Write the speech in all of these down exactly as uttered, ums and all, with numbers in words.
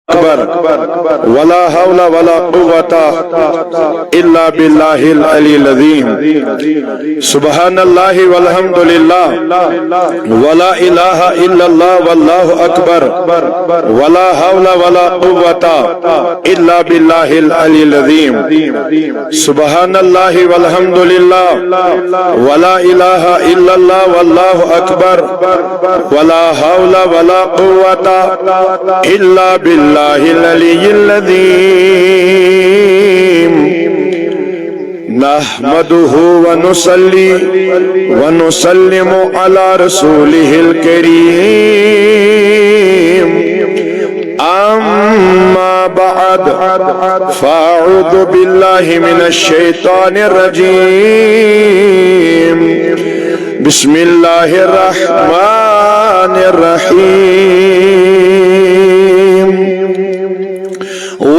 أكبر، ولا حول ولا قوة إلا بالله العلي العظيم. سبحان الله والحمد لله، ولا إله إلا الله والله أكبر، ولا حول ولا قوة إلا بالله العلي العظيم. سبحان الله والحمد لله، ولا إله إلا الله والله أكبر، ولا حول ولا قوة إلا بالله العلي العظيم. نحمده ونصلي ونسلم على رسوله الكريم. أما بعد، فأعوذ بالله من الشيطان الرجيم. بسم الله الرحمن الرحيم.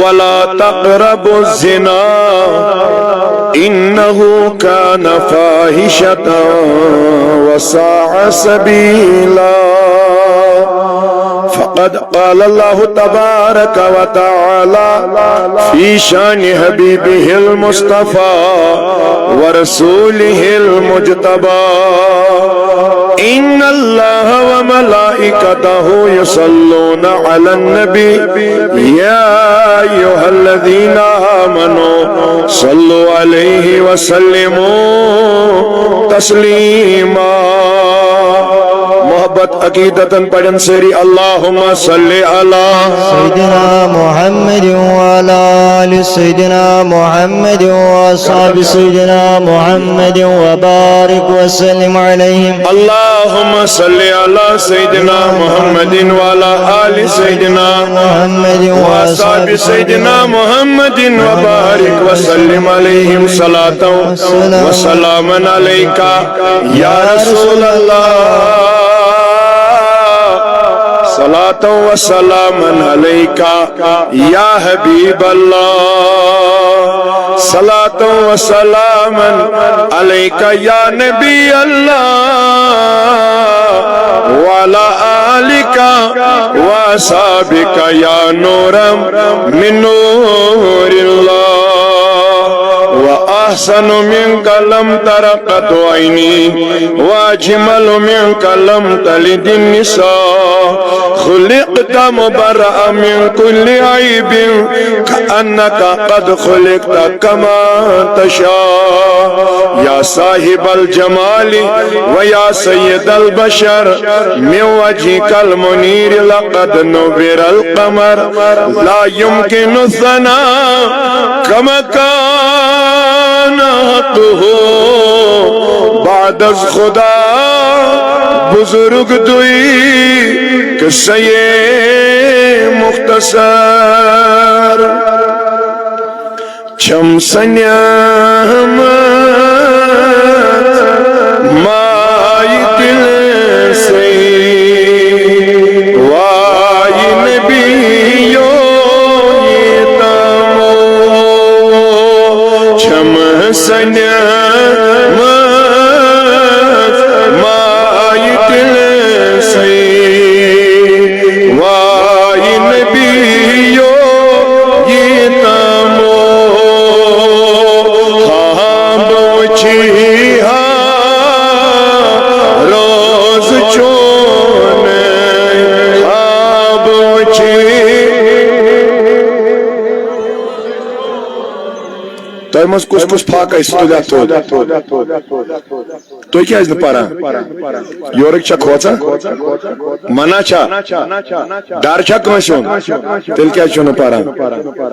ولا تقربوا الزنا إنه كان فاحشة وساء سبيلا. فقد قال الله تبارك وتعالى في شان حبيبه المصطفى ورسوله المجتبى، إن الله وملائكته يصلون على النبي، يا أيها الذين آمنوا صلوا عليه وسلموا تسليما. محبت عقیدتن پڑھن سٲری، اللهم صل على سيدنا محمد وعلى آل سيدنا محمد وأصحاب سيدنا محمد وبارك وسلم عليهم. اللهم صل على سيدنا محمد وعلى آل سيدنا محمد وأصحاب سيدنا محمد وبارك وسلم عليهم صلاة وسلاما عليك يا رسول الله، صلاة وسلاما عليك يا حبيب الله، صلاة وسلاما عليك يا نبي الله، وعلى آلك وأصحابك يا نورا من نور الله. وأحسن منك لم تر قط عيني، وأجمل منك لم تلد النساء. خلقت مبرأ من كل عيب، كأنك قد خلقت كما تشاء. يا صاحب الجمال ويا سيد البشر، من وجهك المنير لقد نور القمر. لا يمكن الثناء كما كان حقه بعد از خدا بزرگ دوی قصه مختصر. چھم سنیمت مائی دل سے، وائی نبی یو یہ تامو۔ چھم سنیمت مائی دل سے، وائی نبی یو یہ تامو۔ خواب وچی ہا روز چون، خواب وچی۔ تۄہہِ منٛز کُس کُس فاقہٕ آسہِ، تُلِو اَتھ تھوٚد۔ تُہۍ کیٛازِ نہٕ پران؟ یورٕکۍ چھا کھوژان؟ منع چھا؟ ڈر چھا کٲنٛسہِ ہُنٛد؟ تیٚلہِ کیٛازِ چھِو نہٕ پران؟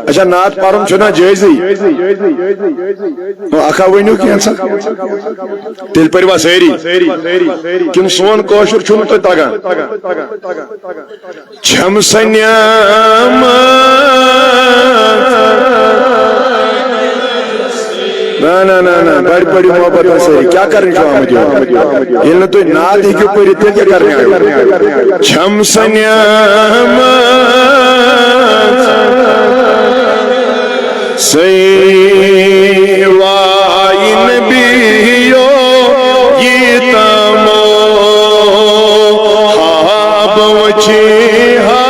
اچھا، نعت پرُن چھُنہ جٲیزٕے؟ نو، اکھا ؤنِو کینٛژھا۔ تیٚلہِ پٔرِوا سٲری؟ کِنہٕ سون کٲشُر چھُنہٕ تۄہہِ تگان؟ چھم سنیمت۔ نہ، نہ، نہ، نہ، بڑِ پڑھِو محبت سۭتۍ۔ کیٛاہ کرنہِ چھِو آمٕتۍ یور؟ ییٚلہِ نہٕ تُہۍ نعت ہیٚکِو پٔرِتھ، تیٚلہِ کیٛاہ کرنہِ آیِو؟ چھم سنیمت۔ سیوائے نبیو یہ تمو، خواب وچی ہا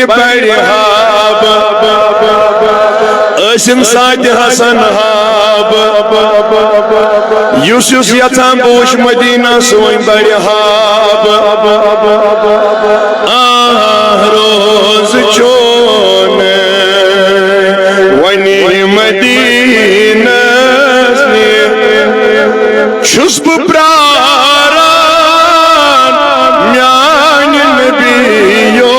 بڑِ ہاب، ٲسِن ساتہِ حسن ہاب۔ یُس یُس یژھان بہٕ وٕچھ مدینہ، سُہ وۄنۍ بڑِ ہاب۔ آہ روز چون وۄنۍ مدینس نِش چھُس بہٕ پراران میانہِ نبیو۔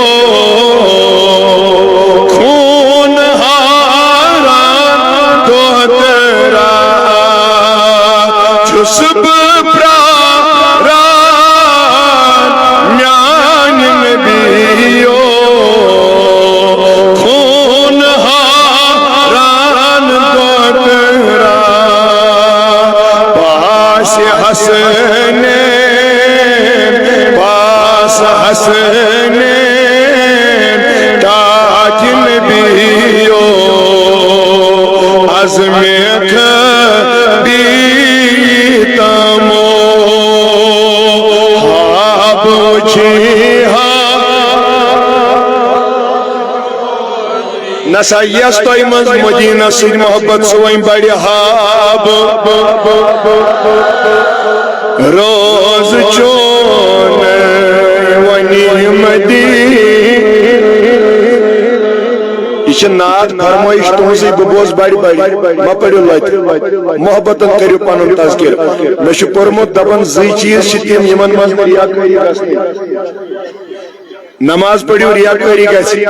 خوٗن ہاران دۄہ تہٕ راتھ چھُس بہٕ پراران میانہِ نبیو۔ خوٗن ہاران دۄہ تہٕ راتھ پاس حسنین، پاس حسنین ٹاٹھۍ نبیو۔ از میکھ بیتمو ہاب وچھی ہا۔ نسا یس تۄہہِ منٛز مدینہ سۭتۍ محبت، سُہ وۄنۍ بڑِ ہاب۔ روز چون وۄنۍ مدینہ۔ یہِ چھِ نعت فرمٲیش تُہنٛزٕے، بہٕ بوزٕ بڑِ بڑِ، مہ پٔرِو لتہِ۔ محبتن کٔرِو پنُن تذکر۔ مےٚ چھُ پوٚرمُت، دپان زٕے چیٖز چھِ تِم یِمن منٛز نہٕ ریاکٲری گژھِ۔ نماز پٔرِو، ریاکٲری گژھِ۔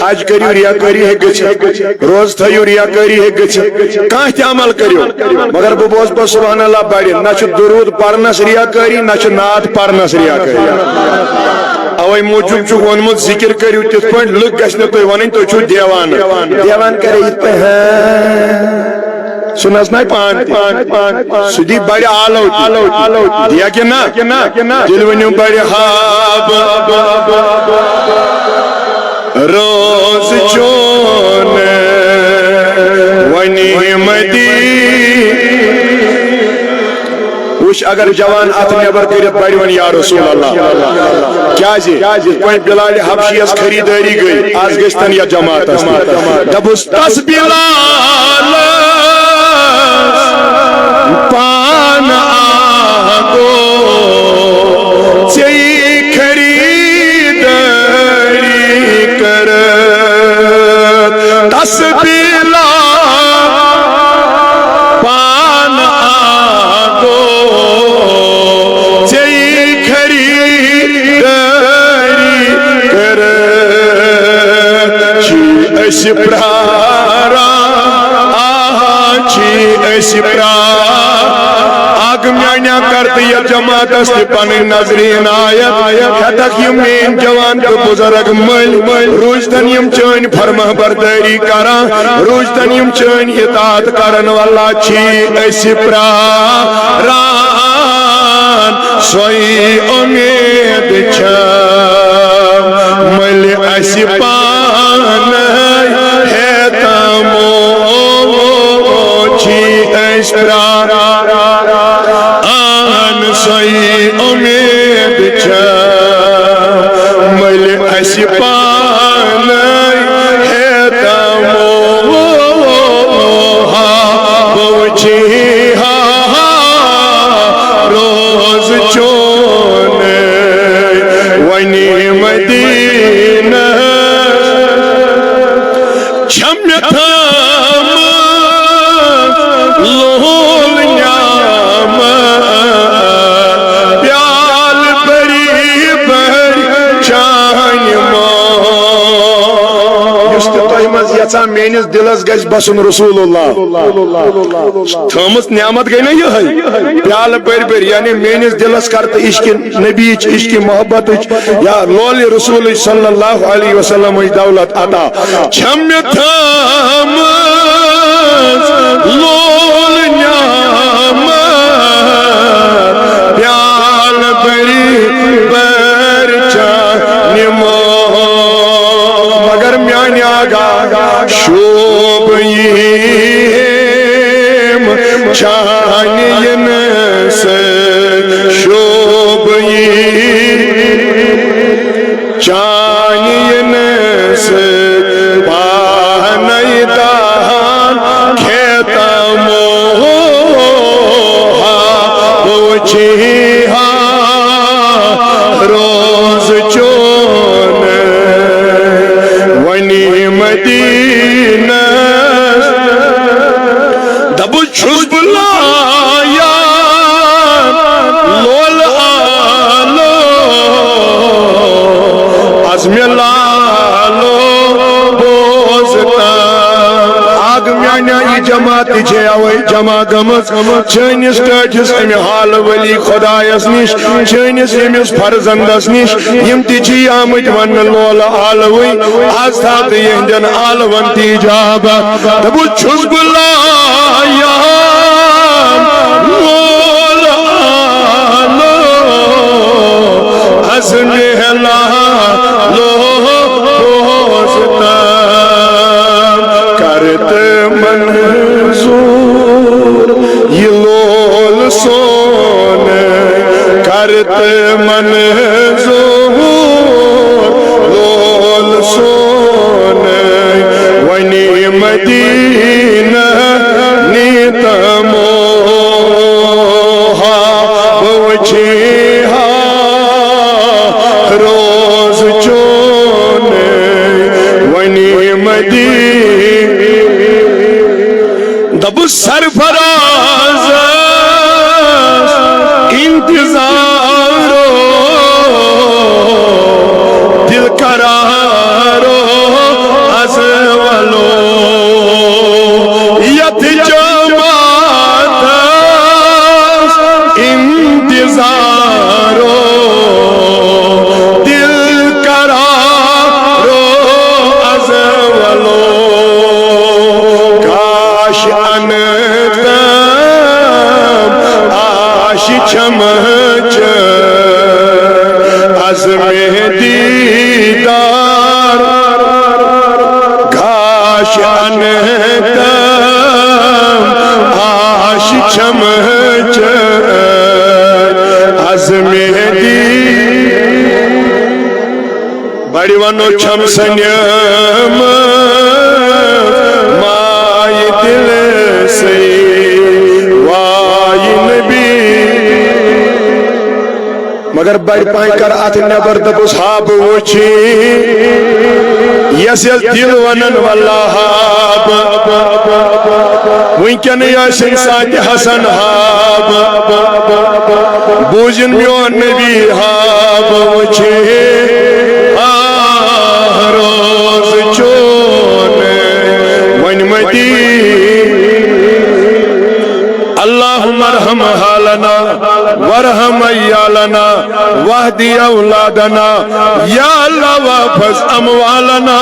حج کٔرِو، ریاکٲری ہیٚکہِ گٔژھِتھ۔ روزٕ تھٲیِو، ریاکٲری ہیٚکہِ گٔژھِتھ۔ کانٛہہ تہِ عمل کٔرِو، مگر بہٕ بوزٕ پتہٕ سبحان اللہ بڑِ۔ نہ چھُ درود پرنس ریاکٲری، نہ چھُ نعت پرنس ریاکٲری۔ اوے موٗجوٗب چھُکھ ووٚنمُت، ذکر کٔرِو تِتھ پٲٹھۍ، لُکھ گژھِ نہٕ تُہۍ ونٕنۍ، تُہۍ چھِو دیوانہٕ۔ دیوان کرے یِتھ پٲٹھۍ، ہاں۔ سُہ نژنایہِ پان تہِ۔ سُہ دی بڑِ آلو تہِ۔ دِیا کِنہٕ نہ؟ تیٚلہِ ؤنِو بڑِ ہاب۔ روز چون وۄنۍ مدی۔ وٕچھ، اگر جوان اتھ نٮ۪بر کٔرِتھ بڑِ وۄنۍ یا رسول اللہ۔ کیازِ؟ یِتھ پٲٹھۍ بلال حبشیس خریدٲری گٔے، از گژھِ تن یتھ جماعتس تہِ۔ دپُس، تس بلال پان آگو ژے خریدٲری کٔرٕتھ۔ تس بلال پان آگو ژے خریدٲری کٔرٕتھ۔ چھی أسۍ پراران، آ، چھی أسۍ پراران۔ اکھ میانیا کر تہٕ یتھ جماعتس تہِ پنٕنۍ نظرِ عنایت۔ ہیتکھ یِم میٲنۍ جوان تہٕ بزرگ مٔلۍ، روٗزتن یِم چٲنۍ فرما بردٲری کران، روٗزتن یِم چٲنۍ اطاعت کرن۔ واللہ چھی أسۍ پراران، سۄے اُمید چھم مٔلۍ اسہِ پانے ہیتمو۔ چھی أسۍ پراران، سۄے اُمید چھم مٔلۍ اسہِ پانے ہیتمو۔ ہا، بہٕ وٕچھی ہا روز چون وۄنۍ مدینہ۔ چھم مےٚ تھٲومٕژ لول نعمت، پیالہٕ بٔری بٔرۍ چانہِ منٛز۔ یُس تہِ تۄہہِ منٛز یژھان میٲنِس دِلس گژھِ بسُن رسول اللہ۔ تھٲومٕژ نعمت گٔے نہ یِہے، پیالہٕ بٔرۍ بٔرۍ، یعنی میٲنِس دِلس کر تہٕ عشق نبی چ، عشق محبت چ، یا لول رسول صلی اللہ علیہ وسلم چ دولت عطا۔ چھم مےٚ تھٲومٕژ لول نعمت، پیالہٕ بٔری بٔرۍ چانہِ منٛز۔ مگر میانہِ آقا شوٗب یِم چانہِ یِنہٕ سۭتۍ، شوٗب یِم چانہِ یِنہٕ مےٚ لالو بوزنہٕ۔ اکھ میانیو، یہِ جماعت تہِ چھے اوے جمع گٔمٕژ۔ چٲنِس ٹٲٹھِس امہِ حالہٕ ولی خدایس نِش، چٲنِس ییٚمِس فرزندس نِش، یِم تہِ چھِ آمٕتۍ وننہٕ لولہٕ آلوٕے، از تھاو تہٕ یِہنٛدٮ۪ن آلون تہِ اجابہ۔ دوٚپُس، چھُس بہٕ لایان لولہٕ آلو، از مےٚ لالو بوزنہٕ۔ کر تہٕ منظور یہِ لول سون، کر تہٕ منظور لول سون۔ وۄنۍ مدینہ نیتمو ہا، بہٕ وٕچھِ ہا روز چون۔ وۄنۍ مدینہ، دپُس سرفراز انتظارو، دل قرارو از ولو۔ یتھ جماعتس انتظارو، دل قرارو از ولو۔ کاش انتم آش چمچ از مہدی دار۔ کاش انتم آش چمچ از مہدی۔ بڑِ ونو چھم سنیمٕژ مایہِ دِلہٕ سٕے وایہِ نبی۔ مگر بڑِ پایہِ کر اتھ نٮ۪بر، دپُس ہا بہٕ وٕچھِ یس یس دِل ونن واللہ ہا بہٕ۔ وٕنکیٚنٕے ٲسِن ساتہِ حسن ہا بہٕ۔ بوٗزِن میون نبی ہا بہٕ وٕچھِ آہ روز چون۔ وۄنۍ مدی اللہم ارحم حالنا وارحم عیالنا واہدی اولادنا، یا اللہ واحفظ اموالنا،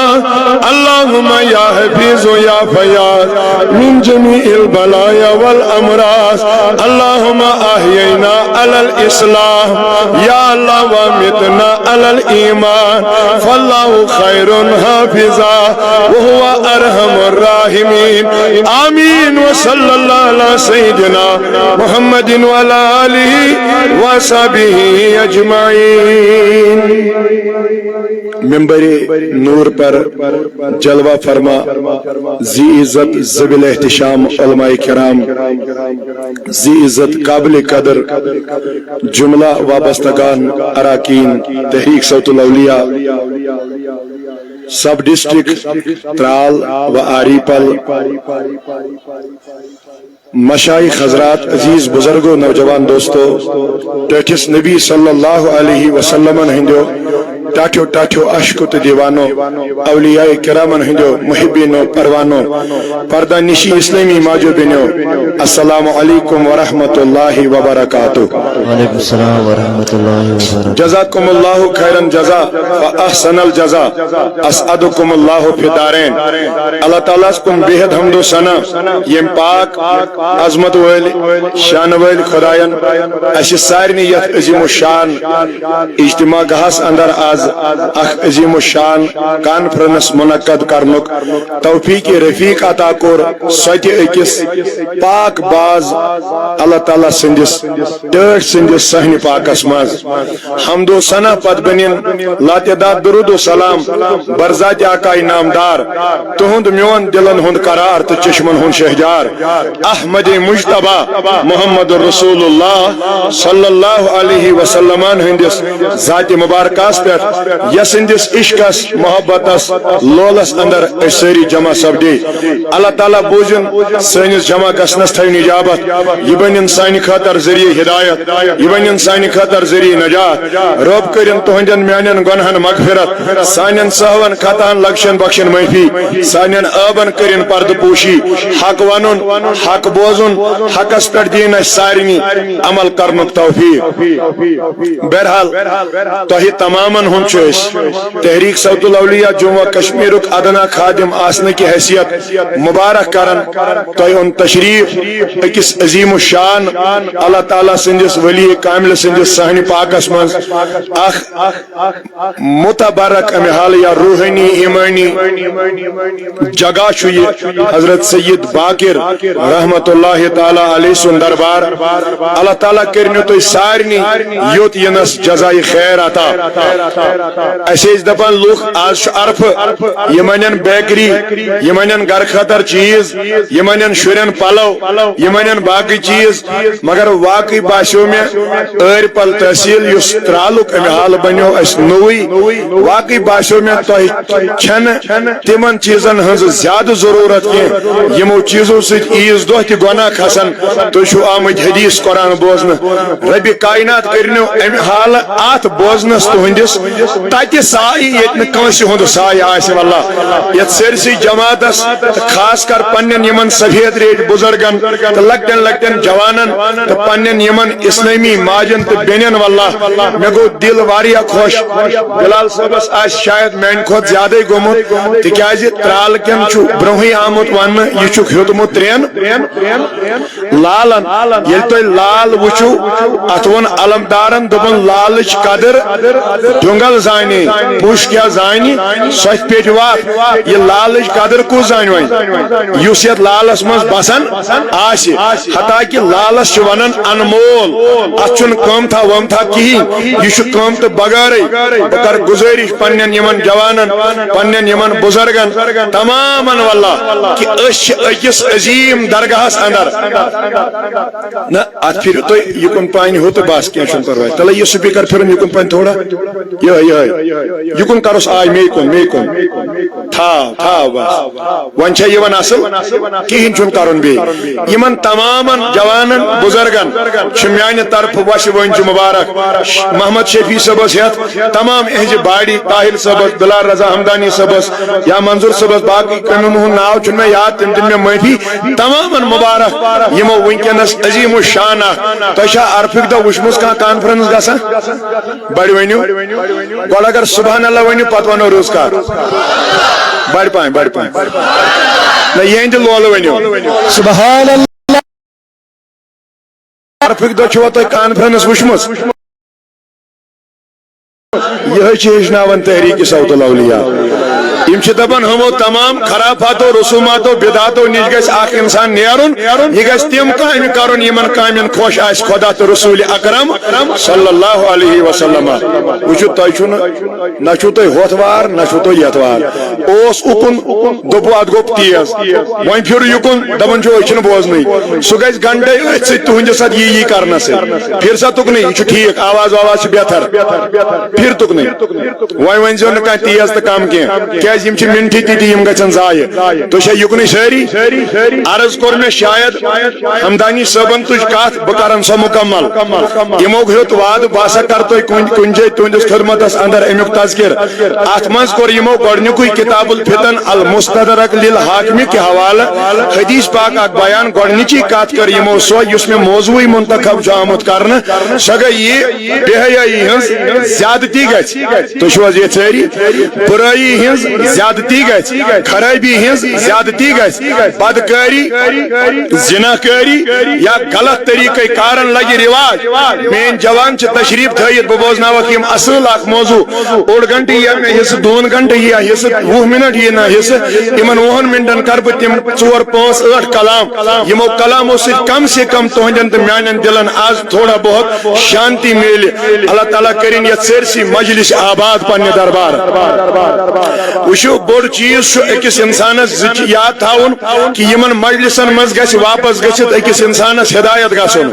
اللہم یا حفیظ یا فیاض من جمیع البلایا والامراض، اللہم احیینا علی الاسلام، یا اللہ وامتنا علی الایمان، فاللہ خیر حافظا وہو ارحم الراحمین۔ آمین وصلی اللہ علی سیدنا محمد وعلی آلہ وصحبہ اجمعین۔ ممبر نور پر جلوہ فرما ذی عزت ذوی الاحتشام علماء کرام، ذی عزت قابل قدر جملہ وابستگان اراکین تحریک صوت الاولیاء، سب ڈسٹرکٹ ترال و آریپل، مشائخ حضرات، عزیز بزرگو، نوجوان دوستو، ٹٲٹھِس نبی صلی اللہ علیہ وسلمن ہٕنٛدیو ٹاٹھیو ٹاٹھیو عاشقو تہٕ دیوانو، اولیاء کرامن ہٕنٛدیو محبینو پروانو، پردہ نشی اسلامی ماجو بینیو، السلام علیکم ورحمۃ اللہ وبرکاتہ۔ وعلیکم السلام ورحمۃ اللہ وبرکاتہ۔ جزاکم اللہ خیرا جزا و احسن الجزا، اسعدکم اللہ فی الدارین۔ اللہ تعالیٰ ہس کُن بے حد حمد و ثنا، یم پاک عظمت وٲلۍ شان وٲلۍ خداین اسہِ سارنٕے یتھ عظیم الشان اجتماع گاہس اندر از اکھ عظیم الشان کانفرنس منعقد کرنُک توفیق رفیق عطا کوٚر، سۄ تہِ أکِس پاک باز اللہ تعالیٰ سٕنٛدِس ٹٲٹھۍ سٕنٛدِس صحنہِ پاکس منٛز۔ حمد و ثنا پتہٕ بنِن لاتعداد درود و سلام بر ذات آقا نامدار، تہنٛد میون دلن ہُنٛد قرار تہٕ چشمن ہُنٛد شہجار، احمد مجتبیٰ محمد رسول اللہ صلی اللہ علیہ وسلمن ہٕنٛدِس ذات مبارکس پٮ۪ٹھ۔ یسٕنٛدِس عشقس، محبتس، لولس اندر أسۍ سٲری جمع سپدے۔ اللہ تعالیٰ بوٗزِن سٲنِس جمع گژھنس، تھٲوِن اجابت۔ یہِ بنِن سانہِ خٲطرٕ ذٔریعہٕ ہدایت، یہِ بنِن سانہِ خٲطرٕ ذٔریعہٕ نجات۔ رۄب کٔرِن تُہنٛدٮ۪ن میانٮ۪ن گۄنہن مغفرت، سانٮ۪ن سہون خطاہن لگشن بخشن معٲفی، سانٮ۪ن عٲبن کٔرِن پردٕ پوشی۔ حق ونُن، حق بوزُن، حقس پٮ۪ٹھ دِیِن اسہِ سارنٕے عمل کرنُک توفیق۔ بہرحال، تۄہہِ تمامن ہُنٛد چھُ أسۍ تحریک صوت الاولیاء جموں و کشمیرُک ادنا خادم آسنہٕ کہِ حیثیت مبارک کران۔ تۄہہِ اوٚن تشریف أکِس عظیم الشان، اللہ تعالیٰ سٕنٛدِس ولی کامل سٕنٛدِس صحنِ پاکس منٛز اکھ متبرک امہِ حالہٕ یا روحٲنی ایمٲنی جگہ چھُ یہِ حضرت سید باقر رحمت اللہ تعالیٰ علیہ سُنٛد دربار۔ اللہ تعالیٰ کٔرِنو تُہۍ سارنٕے یوٚت یِنس جزائے خیر عطا۔ اسہِ ٲسۍ دپان لُکھ از چھُ عرفہٕ، یِم انن بیکری، یِم انن گرٕ خٲطرٕ چیٖز، یِم انن شُرٮ۪ن پلو، یِم انن باقٕے چیٖز، مگر واقعی باسیو مےٚ ٲرۍ پل تحصیل یُس ترالُک امہِ حالہٕ بنیو اسہِ نوٚوٕے، واقعی باسیو مےٚ تۄہہِ چھنہٕ تِمن چیٖزن ہٕنٛز زیادٕ ضروٗرت کینٛہہ۔ یِمو چیٖزو سۭتۍ عیٖذ دۄہ تہِ گۄناہ کھسن۔ تُہۍ چھِو آمٕتۍ حدیث قرآن بوزنہٕ۔ ربِ کائنات کٔرِنو امہِ حالہٕ اتھ بوزنس تُہنٛدِس تتہِ سایہِ، ییٚتہِ نہٕ کٲنٛسہِ ہُنٛد سایہِ آسہِ۔ واللہ، یتھ سٲرسٕے جماعتس تہٕ خاص کر پننٮ۪ن یِمن سفید ریش بزرگن تہٕ لۄکٹٮ۪ن لۄکٹٮ۪ن جوانن تہٕ پننٮ۪ن یِمن اسلٲمی ماجن تہٕ بیٚنٮ۪ن، واللہ، مےٚ گوٚو دل واریاہ خۄش۔ بلال صٲبس آسہِ شاید میانہِ کھۄتہٕ زیادَے گوٚمُت، تِکیازِ ترال کٮ۪ن چھُ برونٛہٕے آمُت وننہٕ، یہِ چھُکھ ہیوٚتمُت ترٛٮ۪ن لالن۔ ییٚلہِ تُہۍ لال وٕچھِو، اتھ ووٚن علمدارن، دوٚپُن، لالٕچ قدٕر جۄنٛگل زانے، پُش کیٛاہ زانہِ، سۄ تہِ پیٚٹھۍ وَتھ۔ یہِ لالٕچ قدٕر کُس زانہِ وۄنۍ؟ یُس یتھ لالس منٛز بسان آسہِ، حتیٰ کہِ لالس چھِ ونان انمول، اتھ چھُنہٕ قۭمتھا وٲمتھا کِہیٖنۍ، یہِ چھُ قۭمتہٕ بغٲرٕے۔ بہٕ کرٕ گُزٲرِش پننٮ۪ن یِمن جوانن، پننٮ۪ن یِمن بُزرگن، تمامن، واللہ، کہِ أسۍ چھِ أکِس عظیٖم درگاہس اندر۔ نہ، اتھ پھِرِو تُہۍ یِکُن پہن ہیوٚر تہٕ بس، کینٛہہ چھُنہٕ پرواے۔ تلے یہِ سپیکر پھِرُن یِکُن پہن تھوڑا۔ یِہوٚے، یِہوٚے۔ یِکُن کرُس آے، مے کُن، مے کُن۔ تھاو، تھاو بس۔ وۄنۍ چھا یِوان اصل؟ کِہیٖنۍ چھُنہٕ کرُن بیٚیہِ۔ یِمن تمامن جوانن، بُزرگن چھِ میانہِ طرفہٕ وۄشہِ وٲنجہِ مبارک۔ محمد شفیع صٲبس ہٮ۪تھ تمام اہنزِ باڈی، طاہر صٲبس، بلال رضا حمدانی صٲبس یا منظور صٲبس، باقٕے کٔمن ہُنٛد ناو چھُنہٕ مےٚ یاد، تِم دِن مےٚ معٲفی۔ تمامن مبارک یِمو وٕنکیٚنس عظیم الشان اکھ۔ تۄہہِ چھا عرفٕکۍ دۄہ وٕچھمٕژ کانٛہہ کانفرنس گژھان؟ بڑِ ؤنِو۔ گۄڈٕ اگر سبحان اللہ ؤنِو، پتہٕ ونو رٕژ کتھ۔ بڑِ پایہِ، بڑِ پایہِ۔ نہ، یِہنٛدِ لولہٕ ؤنِو۔ سبحان اللہ۔ عرفٕکۍ دۄہ چھُوا تۄہہِ کانفرنس وٕچھمٕژ؟ یِہوٚے چھِ ہیٚچھناوان تحریک صوت الاولیاء۔ یِم چھِ دپان، ہُمو تمام خرافاتو، رسوماتو، بدعاتو نِش گژھِ اکھ انسان نیرُن، یہِ گژھِ تِم کامہِ کرُن، یِمن کامٮ۪ن خۄش آسہِ خۄدا تہٕ رسول اکرم صلی اللہ علیہ وسلم۔ وٕچھِو، تۄہہِ چھُنہٕ، نہ چھُو تُہۍ ہۄتھ وار، نہ چھُو تُہۍ یتھ وار۔ اوس اُکُن، دوٚپُو، اتھ گوٚو تیز۔ وۄنۍ پھِر یُکُن، دپان چھُو، أسۍ چھِنہٕ بوزنٕے۔ سُہ گژھِ گنڈے أتھۍ سۭتۍ تُہنٛدِ ساتہٕ یی یی کرنس سۭتۍ۔ پھِر سا تُکنٕے، یہِ چھُ ٹھیٖک، آواز واواز چھِ بہتر۔ پھِر تُکنٕے۔ وۄنۍ ؤنۍ زیو نہٕ کانٛہہ تیز تہٕ کم کینٛہہ، کیازِ یِم چھِ مِنٹھی تہِ تہِ، یِم گژھن ضایع۔ تُہۍ چھا یُکنٕے سٲری؟ عرض کوٚر مےٚ شاید حمدانی صٲبن تُج کتھ، بہٕ کرن سۄ مکمل۔ یِمو ہیوٚت وعدٕ، بہٕ ہسا کرٕ تۄہہِ کُنہِ، کُنہِ جایہِ تُہنٛدِس خدمتس اندر امیُک تذکر۔ اتھ منٛز کوٚر یِمو گۄڈنیُکُے کتاب الفتن المستدرک للحاکمہِ کہِ حوالہٕ حدیث پاک اکھ بیان۔ گۄڈنِچی کتھ کٔر یِمو سۄ، یُس مےٚ موضوعٕے منتخب چھُ آمُت کرنہٕ، سۄ گٔے یہِ، بے حیٲیی ہٕنٛز زیادتی گژھِ۔ تُہۍ چھِو حظ ییٚتہِ سٲری؟ بُرٲیی ہٕنٛز زیادتی گژھِ، خرٲبی ہٕنٛز زیادتی گژھِ، بدکٲری، زنا کٲری یا غلط طریقے کارن لگہِ رواج۔ میٲنۍ جوان چھِ تشریف تھٲیِتھ، بہٕ بوزناوکھ یِم اصل اکھ موضوع۔ اوٚڑ گنٹہٕ یِیہِ مےٚ حصہٕ، دۄن گنٹہٕ یِیہِ حصہٕ، وُہ منٹ یِیہِ نہ حصہٕ، یِمن وُہن منٹن کرٕ بہٕ تِم ژور، پانٛژھ، ٲٹھ کلام۔ یِمو کلامو سۭتۍ کم سے کم تُہنٛدٮ۪ن تہٕ میانٮ۪ن دلن از تھوڑا بہت شانتی میلہِ۔ اللہ تعالیٰ کٔرِن یتھ سٲرسٕے مجلس آباد پننہِ دربار۔ وٕچھِو، بوٚڑ چیٖز چھُ أکِس اِنسانَس زٕ چی-، یاد تھاوُن کہِ یِمَن مجلسَن منٛز گژھِ واپس گٔژھِتھ أکِس اِنسانَس ہدایت گژھُن۔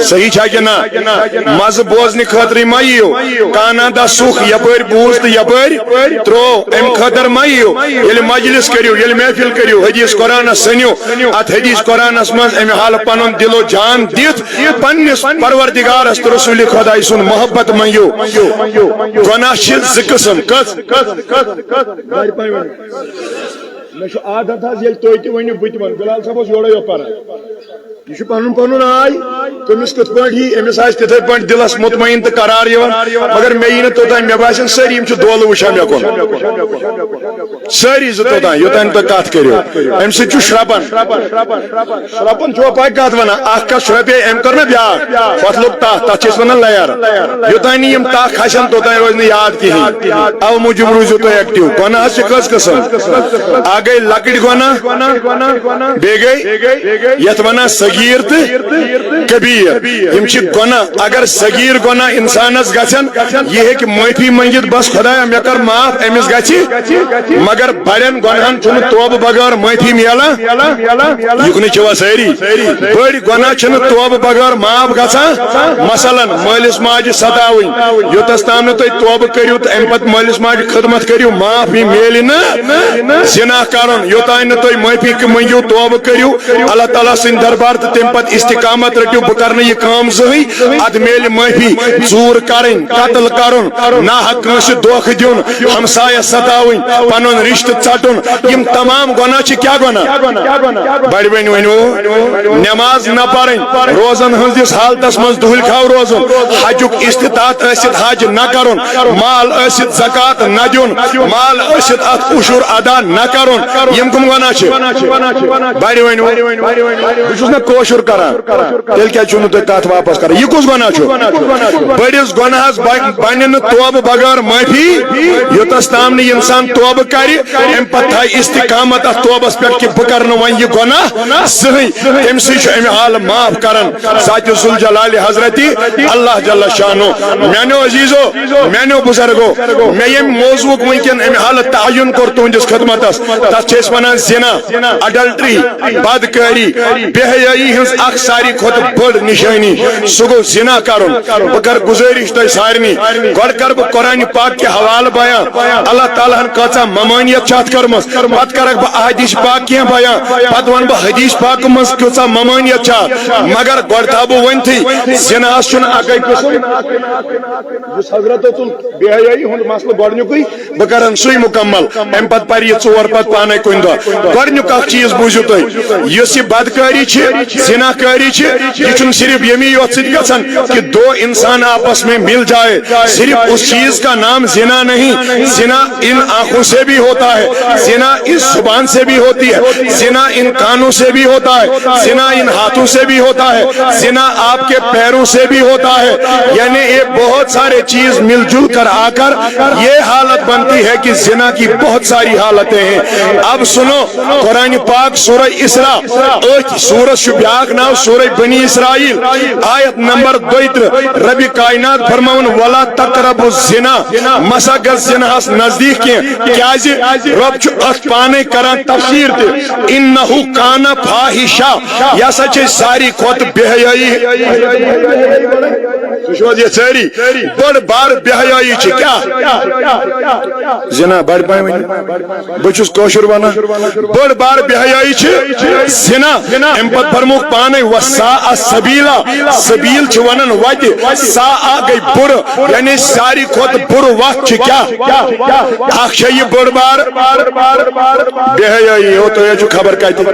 صحیح چھا کِنہٕ نہ؟ مَزٕ بوزنہٕ خٲطرٕے مہ یِیِو، کانٛہہ نہ دَ سُکھ یَپٲرۍ بوٗز تہٕ یَپٲرۍ ترٛوو، اَمہِ خٲطرٕ مہ یِیِو۔ ییٚلہِ مجلس کٔرِو، ییٚلہِ محفل کٔرِو، حدیث قرآنَس سٔنِو، اَتھ حدیث قرآنَس منٛز اَمہِ حالہٕ پَنُن دِل و جان دِتھ پننِس پروردگارس تہٕ رسول خۄداے سُنٛد محبت منٛگِو۔ گۄناہ چھِ زٕ قٕسم۔ کٔژ؟ مےٚ چھُ عادت حظ، ییٚلہِ تُہۍ تہِ ؤنِو، بہٕ تہِ وَنہٕ۔ بلال صٲب اوس یورے یوت پران۔ یہِ چھُ پنُن پنُن آے، کٔمِس کِتھ پٲٹھۍ یی، أمِس آسہِ تِتھے پٲٹھۍ دِلس مطمئن تہٕ قرار یِوان۔ مگر مےٚ یی نہٕ توٚتام، مےٚ باسان سٲری یِم چھِ دولہٕ وٕچھان مےٚ کُن۔ سٲری زٕ توٚتام، یوٚتام تُہۍ کتھ کٔرِو۔ امہِ سۭتۍ چھُ شرٛپان۔ شرٛپان چھُوا پاے کتھ ونان؟ اکھ کتھ شرٛپے، أمۍ کٔر نہ بیٛاکھ، ہۄتھ لوٚگ تتھ، تتھ چھِ أسۍ ونان لیر۔ یوٚتام نہٕ یِم تتھ کھسن، توٚتام روزِ نہٕ یاد کِہیٖنۍ۔ او موٗجوٗب روٗزِو تُہۍ ایکٹیو۔ گۄناہ حظ چھِ کٔژ قٕسم؟ اکھ گٔے لۄکٕٹۍ گۄناہ، بیٚیہِ گٔے یتھ ونان صغیٖر تہٕ کبیٖر۔ یِم چھِ گۄناہ۔ اگر صغیٖر گۄناہ انسانس گژھن، یہِ ہیٚکہِ معٲفی منٛگِتھ، بس خۄدایا مےٚ کر معاف، أمِس گژھِ۔ مگر بڑٮ۪ن گۄناہن چھُنہٕ توبہٕ بغٲر معٲفی میلان۔ یُکنُے چھِوا سٲری؟ بٔڑۍ گۄناہ چھِنہٕ توبہٕ بغٲر معاف گژھان۔ مثلاً مٲلِس ماجہِ ستاوٕنۍ، یوٚتس تام نہٕ تُہۍ توبہٕ کٔرِو تہٕ امہِ پتہٕ مٲلِس ماجہِ خدمت کٔرِو، معافی میلہِ نہٕ۔ زِنا کرُن، یوٚتام نہٕ تُہۍ معٲفی کہِ مٔنگِو، توبہٕ کٔرِو اللہ تعالیٰ سٕنٛدِ دربار تہٕ تمہِ پتہٕ استقامت رٔٹِو، بہٕ کرٕ نہٕ یہِ کٲم زٕہٕے، ادٕ میلہِ معٲفی۔ ژوٗر کرٕنۍ، قتل کرُن، ناحق کٲنٛسہِ دھوکہٕ دیُن، ہمسایس ستاوٕنۍ، پنُن رشتہٕ ژٹُن، یِم تمام گۄناہ چھِ۔ کیٛاہ گۄناہ؟ بڑِ وۄنۍ ؤنِو، نماز نہ پرٕنۍ، روزن ہٕنٛزِس حالتس منٛز دُہلۍ کھاو روزُن، حجُک استطاعت ٲسِتھ حج نہ کرُن، مال ٲسِتھ زکوٰۃ نہ دیُن، مال ٲسِتھ اتھ عشر ادا نہ کرُن۔ یِم کٕم گۄناہ چھِ؟ بڑِ ؤنِو، بہٕ چھُس نہ کٲشُر کران۔ تیٚلہِ کیٛازِ چھُو نہٕ تُہۍ کتھ واپس کران؟ یہِ کُس گۄناہ چھُ؟ بٔڑِس گۄناہس بن-، بنہِ نہٕ توبہٕ بغٲر معٲفی، یوٚتس تام نہٕ انسان توبہٕ کرِ، امہِ پتہٕ تھایہِ استقامت اتھ توبس پٮ۪ٹھ کہِ بہٕ کرٕ نہٕ وۄنۍ یہِ گۄناہ زٕہٕنۍ۔ تٔمۍ سٕے چھُ امہِ حالہٕ معاف کران۔ ذاتِ ذوالجلالِ حضرتِ اللہ جل شانہ۔ میانیو عزیزو، میانیو بزرگو، مےٚ ییٚمہِ موضوعُک وٕنکیٚن امہِ حالہٕ تعین کوٚر تُہنٛدِس خدمتس، تتھ چھِ أسۍ ونان زنا، اڈلٹری، بدکٲری، بے حیٲیی ہٕنٛز اکھ ساروی کھۄتہٕ بٔڑ نشٲنی، سُہ گوٚو زنا کرُن۔ بہٕ کرٕ گُزٲرِش تۄہہِ سارنٕے، گۄڈٕ کرٕ بہٕ قرآن پاک کہِ حوالہٕ بیان، اللہ تعالیٰ ہن کۭژاہ ممٲنیت چھِ اتھ کٔرمٕژ، پتہٕ کرکھ بہٕ احادیث پاک کینٛہہ بیان، پتہٕ ونہٕ بہٕ حدیث پاک منٛز کۭژاہ ممٲنیت چھِ اتھ۔ مگر گۄڈٕ تھاوٕ بہٕ ؤنتھٕے، زناہس چھُنہٕ اکے قٕسم، یُس حضرت اوتُل بے حیٲیی ہُنٛد مسلہٕ گۄڈنیُکُے، بہٕ کرن سُے مکمل، امہِ پتہٕ پرِ یہِ ژور پتہٕ پانے کُنہِ دۄہ۔ گۄڈنیُک اکھ چیٖز بوٗزِو تُہۍ، یُس یہِ بدکٲری چھِ، زنا کٲری چھِ، یہِ چھُنہٕ صرف ییٚمی یوت سۭتۍ گژھان کہ دو انسان آپس میں مل جائے۔ صرف اس چیز کا نام زنا نہیں، زنا ان آنکھوں سے بھی ہوتا ہے، زنا اس زبان سے بھی ہوتی ہے، زنا ان کانوں سے بھی ہوتا ہے، زنا ان ہاتھوں سے بھی ہوتا ہے، زنا آپ کے پیروں سے بھی ہوتا ہے۔ یعنی یہ بہت سارے چیز مل جل کر آ کر یہ حالت بنتی ہے کہ زنا کی بہت ساری حالتیں ہیں۔ اب سنو، قرآن پاک سورہ اسراء، أتھۍ سورس چھُ بیٛاکھ ناو سورہ بنی اسرائیل، آیت نمبر دۄیہِ ترٕٛہ۔ رب کائنات فرماوان، "ولا تقربوا الزنا"، مسا گژھ زناہس نزدیک کینٛہہ۔ کیازِ؟ رب چھُ اتھ پانے کران تفسیر تہِ، "انہ کان فاحشہ"، یہِ ہسا چھِ ساروی کھۄتہٕ بے حیٲیی۔ تُہۍ چھِو حظ یہِ سٲری؟ بٔڑ بار بے حیٲیی چھِ کیٛاہ؟ زنا، بڑ پاے ؤنِو۔ بہٕ چھُس کٲشُر ونان۔ بٔڑ بار بے حیٲیی چھِ زنا۔ امہِ پتہٕ فرمووُکھ پانے، "وساء سبیلا"، سبیل چھِ ونان وتہِ، ساء گٔے بُرٕ، یعنی ساروی کھۄتہٕ بُرٕ وتھ چھِ کیٛاہ؟ اکھ چھےٚ یہِ بٔڑ بار بے حیٲیی، ہو تُہۍ حظ چھِو خبر کتہِ۔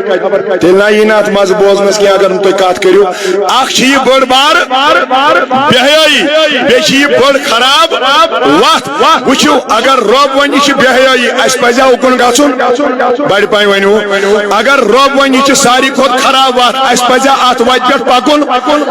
تیٚلہِ نہ یی نہٕ اتھ مزٕ بوزنس کینٛہہ اگر نہٕ تُہۍ کتھ کٔرِو۔ اکھ چھِ یہِ بٔڑ بار بے حیٲیی، بیٚیہِ چھِ یہِ بٔڑ خراب وتھ۔ وٕچھِو، اگر رۄب ونہِ یہِ چھِ بے حیٲیی، اسہِ پزیا اُکُن گژھُن؟ بڑِ پاے ؤنِو، اگر رۄب ونہِ یہِ چھِ ساروی کھۄتہٕ خراب وتھ، اسہِ پزیا اتھ وتہِ پٮ۪ٹھ پکُن؟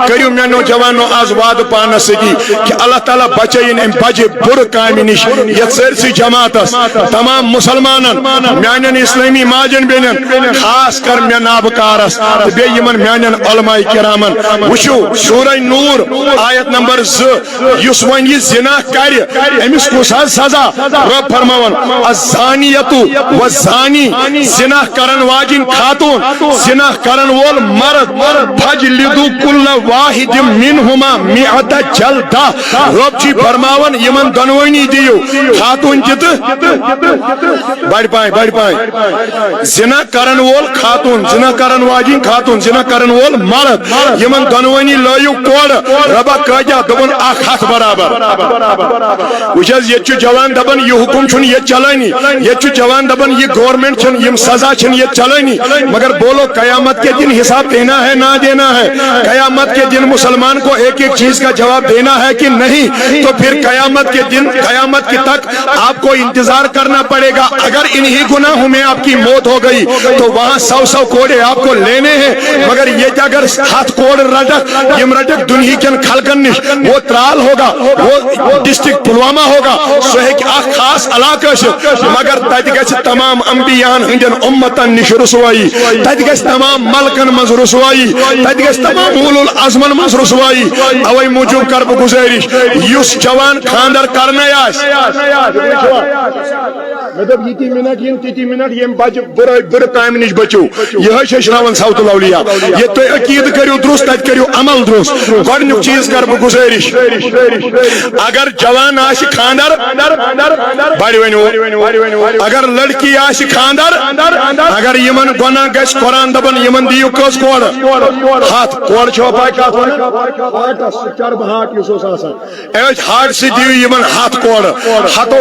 کٔرِو مےٚ نوجوانو از وعدٕ پانس سۭتی کہ اللہ تعالیٰ بچٲیِن امہِ بجہِ بُرٕ کامہِ نِش۔ یتھ سٲرسٕے جماعتس، تمام مسلمانن، میانٮ۪ن اسلٲمی ماجن بیٚنٮ۪ن، خاص کر مےٚ نابکارس تہٕ بیٚیہِ یِمن میانٮ۪ن علماء کرامن۔ وٕچھِو، سورہ نور، آیت نمبر زٕ، یُس وۄنۍ یہِ زنا کرِ، أمِس کُس حظ سزا؟ رب فرماوان، "الزانیۃ والزانی"، زنا کرن واجِنۍ خاتون، زنا کرن وول مرد، "فاجلدوا کل واحد منہما مئۃ جلدہ"، رب چھُ فرماوان، یِمن دۄنوٕنی دِیِو، خاتون تہِ تہٕ بڑِ پاے، بڑِ پاے۔ زنا کرن وول خاتون، زنا کرن واجِنۍ خاتون، زنا کرن وول مرد، یِمن دۄنوٕنی لٲیِو کورٕ۔ رۄبا کٲتیٛاہ؟ دوٚپُن، اکھ ہتھ برابر۔ وٕچھ حظ، ییٚتہِ چھُ جوان دپان، یہِ حُکُم چھُنہٕ ییٚتہِ چلٲنی، ییٚتہِ چھُ جوان دپان، یہِ گورنمنٹ چھَنہٕ، یِم سزا چھِنہٕ ییٚتہِ چلٲنی۔ مگر بولو، قیامت کے دن حساب دینا ہے نہ دینا ہے؟ قیامت کے دن مسلمان کو ایک ایک چیز کا جواب دینا ہے کہ نہیں؟ تو پھر قیامت کے دن، قیامت کے تک آپ کو انتظار کرنا پڑے گا۔ اگر انہی گناہوں میں آپ کی موت ہو گئی تو وہاں سو سو کوڑے آپ کو لینے ہیں، مگر یہ کہ اگر ہتھ کوڑ رٹک، یم رٹک دنیا کن خلقن نش، وہ ترال ہوگا، وہ ڈسٹرکٹ پلوامہ ہوگا، سو ہے کہ اخ خاص علاقہ سے، مگر تتہِ گژھِ تمام انبیاءن ہندین امتن نش رسوائی، تتہِ گژھِ تمام ملکن منز رسوائی، تتہِ گژھِ تمام اولو العزمن منز رسوائی۔ اوے موجوب کر بہٕ گزارش، یُس جوان خاندر کرنے آسہِ، مےٚ دوٚپ، یِتی منٹ یِن، تِتی منٹ ییٚمہِ بچہِ بُرٲے، بُرٕ کامہِ نِش بٔچِو۔ یِہوٚے چھِ ہیٚچھناوان صوت الاولیاء۔ ییٚتہِ تُہۍ عقیٖدٕ کٔرِو درُست، تَتہِ کٔرِو عمل درُست۔ گۄڈٕنیُک چیٖز کَرٕ بہٕ گُزٲرِش، اگر جوان آسہِ خانٛدر، بڑِ ؤنِو۔ اگر لڑکی آسہِ خانٛدر، اگر یِمن گۄناہ گژھِ، قرآن دَپان، یِمن دِیِو کٔژ کورٕ؟ ہَتھ۔ کورٕ چھَوا پَے کَتھ وَنان؟ ہارٹس، چربہٕ ہارٹ یُس اوس آسان۔ أتھۍ ہارٹ سۭتۍ دِیِو یِمن ہَتھ کورٕ۔ ہَتو،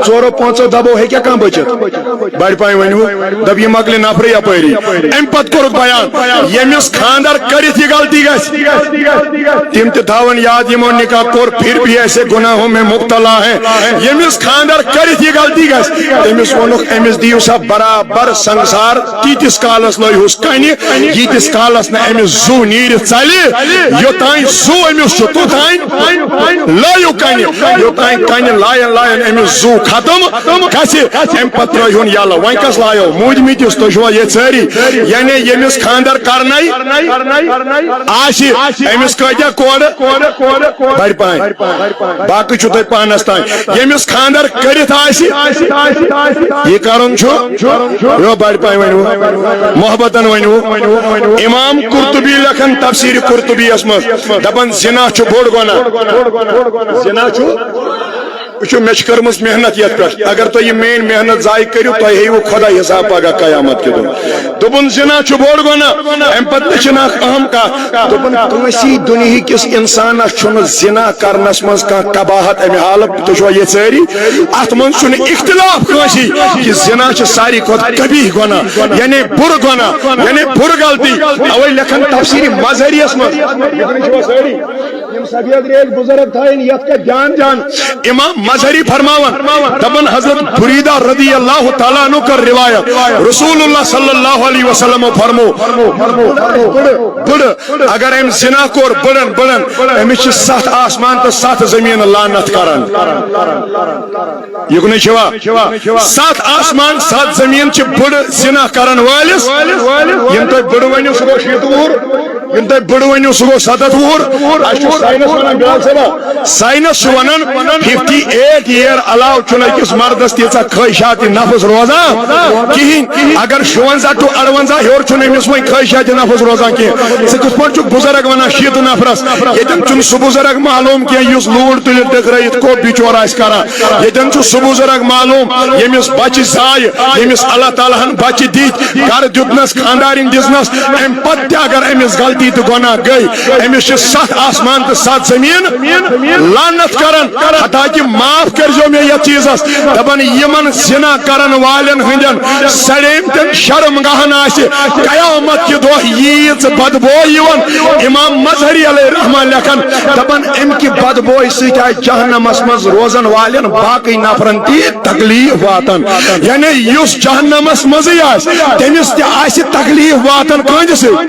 ژورو پانٛژو دبو ہیٚکیٛاہ کانٛہہ بٔچِتھ؟ بڑِ پاے ؤنِو، دَپ یہِ مۄکلہِ نفرٕے یپٲری۔ اَمہِ پتہٕ کوٚرُکھ بیان، ییٚمِس خانٛدر کٔرِتھ یہِ غلطی گژھِ، تِم تہِ تھاوَن یاد، یِمو نکاح کوٚر، پھر بھی ایسے گناہوں میں مبتلا ہیں۔ ییٚمِس خانٛدر کٔرِتھ یہِ غلطی گژھِ، تٔمِس ووٚنُکھ، أمِس دِیِو سا برابر سنگسار۔ تیٖتِس کالس لٲیہُس کنہِ، ییٖتِس کالس نہٕ أمِس زُو نیٖرِتھ ژلہِ، یوٚتام زُو أمِس چھُ، توٚتام لٲیِو کنہِ، یوٚتام کنہِ لایَن لایَن أمِس زُو ختم گژھِ، اَمہِ پتہٕ ترٛٲیہُن یَلہٕ۔ وۄنۍ کَس لایو؟ موٗدمٕتِس، تُہۍ چھِوا ییٚتہِ سٲری؟ یعنی ییٚمِس خانٛدر کرنَے آسہِ، أمِس کۭتیٛاہ کورٕ؟ بڑِ پاے۔ باقٕے چھُو تۄہہِ پانس تام۔ ییٚمِس خانٛدر کٔرِتھ آسہِ، یہِ کرُن چھُ، یو بڑِ پاے ؤنِو، محبتن ؤنِو۔ امام قرطبی لیکھان تفسیر قرطبیس منٛز، دپان زنا چھُ بوٚڑ گۄناہ۔ زنا چھُ، وٕچھِو، مےٚ چھِ کٔرمٕژ محنت یتھ پٮ۪ٹھ۔ اگر تُہۍ یہِ میٲنۍ محنت ضایع کٔرِو، تۄہہِ ہیٚیِوٕ خۄدا حساب پگاہ قیامت کہِ دۄہ۔ دوٚپُن، زِنا چھُ بوٚڑ گۄناہ۔ اَمہِ پتہٕ تہِ چھِنہٕ اکھ اہم کتھ۔ دوٚپُن، کٲنٛسی دُنہِکِس اِنسانس چھُنہٕ زِنا کرنس منٛز کانٛہہ قباحت اَمہِ حالہٕ۔ تُہۍ چھِوا ییٚتہِ سٲری؟ اتھ منٛز چھُنہٕ اختلاف کٲنٛسی کہِ زِنا چھُ ساروی کھۄتہٕ قبیح گۄناہ، یعنی بُرٕ گۄناہ، یعنی بُرٕ غلطی۔ اوے لیکھان تفسیر مظہریس منٛز۔ یِم سفید ریش بزرگ تھاین یتھ کا جان جان۔ امام مظہری فرماون، دپن حضرت بریدہ رضی اللہ تعالیٰ عنہ کر روایت، رسول اللہ صلی اللہ علیہ وسلم فرمو، بڑ، بڑ، اگر أمۍ زنا کوٚر بڑن، بڑن، أمِس چھِ ستھ آسمان تہٕ ستھ زمین لعنت کران۔ یہِ کُنُے چھوا؟ ستھ آسمان، ستھ زمین چھِ بُڑٕ زنا کرن وٲلِس، یِم تُہۍ بُڑٕ ؤنِو، سُہ گوٚو شیٖتہٕ وُہُر۔ یِم تُہۍ بُڑٕ ؤنِو، سُہ گوٚو سَتَتھ وُہُر۔ اَسہِ چھُ ساینس وَنان، بیٛاکھ سَبق۔ ساینس چھُ وَنان، ففٹی ایٹ year علاوٕ چھُنہٕ أکِس مردس تیٖژاہ خٲہِشات نفس روزان کِہیٖنۍ۔ اگر شُوَنزاہ to اَروَنزاہ ہیوٚر چھُنہٕ أمِس وۄنۍ خٲہِشات نفس روزان کِہیٖنۍ۔ ژٕ کِتھ پٲٹھۍ چھُکھ بُزرگ وَنان شیٖتہٕ نفرس؟ ییٚتٮ۪ن چھُنہٕ سُہ بُزرگ معلوم کینٛہہ، یُس لوٗر تُلِتھ ڈٔکرٲیِتھ کوٚپ بِچور آسہِ کران۔ ییٚتٮ۪ن چھُ سُہ بُزرگ معلوم، ییٚمِس بچہِ زایہِ، ییٚمِس اللہ تعالیٰ ہن بچہِ دِتۍ، گرٕ دیُتنس، خاندارِنۍ دِژنس، امہِ پتہٕ تہِ اگر أمِس غلطی تہٕ گۄناہ گٔے، أمِس چھِ ستھ آسمان تہٕ ستھ زٔمیٖن لعنت کران۔ حتیٰ کہِ معاف کٔرۍزیو مےٚ یتھ چیٖزس، دپان یِمن زنا کرن والٮ۪ن ہٕنٛدٮ۪ن سڑیمتٮ۪ن شرمگاہن آسہِ قیامت کہِ دۄہ ییٖژ بدبو یِوان۔ امام مظہری علیہ رحمہ لیکھان، دپان امہِ کہِ بدبوے سۭتۍ آسہِ جہنمس منٛز روزن والٮ۪ن باقٕے نفرن تہِ تکلیف واتان۔ یعنی یُس جہنمس منٛزٕے آسہِ، تٔمِس تہِ آسہِ تکلیف واتان۔ کٕہٕنٛدِ سۭتۍ؟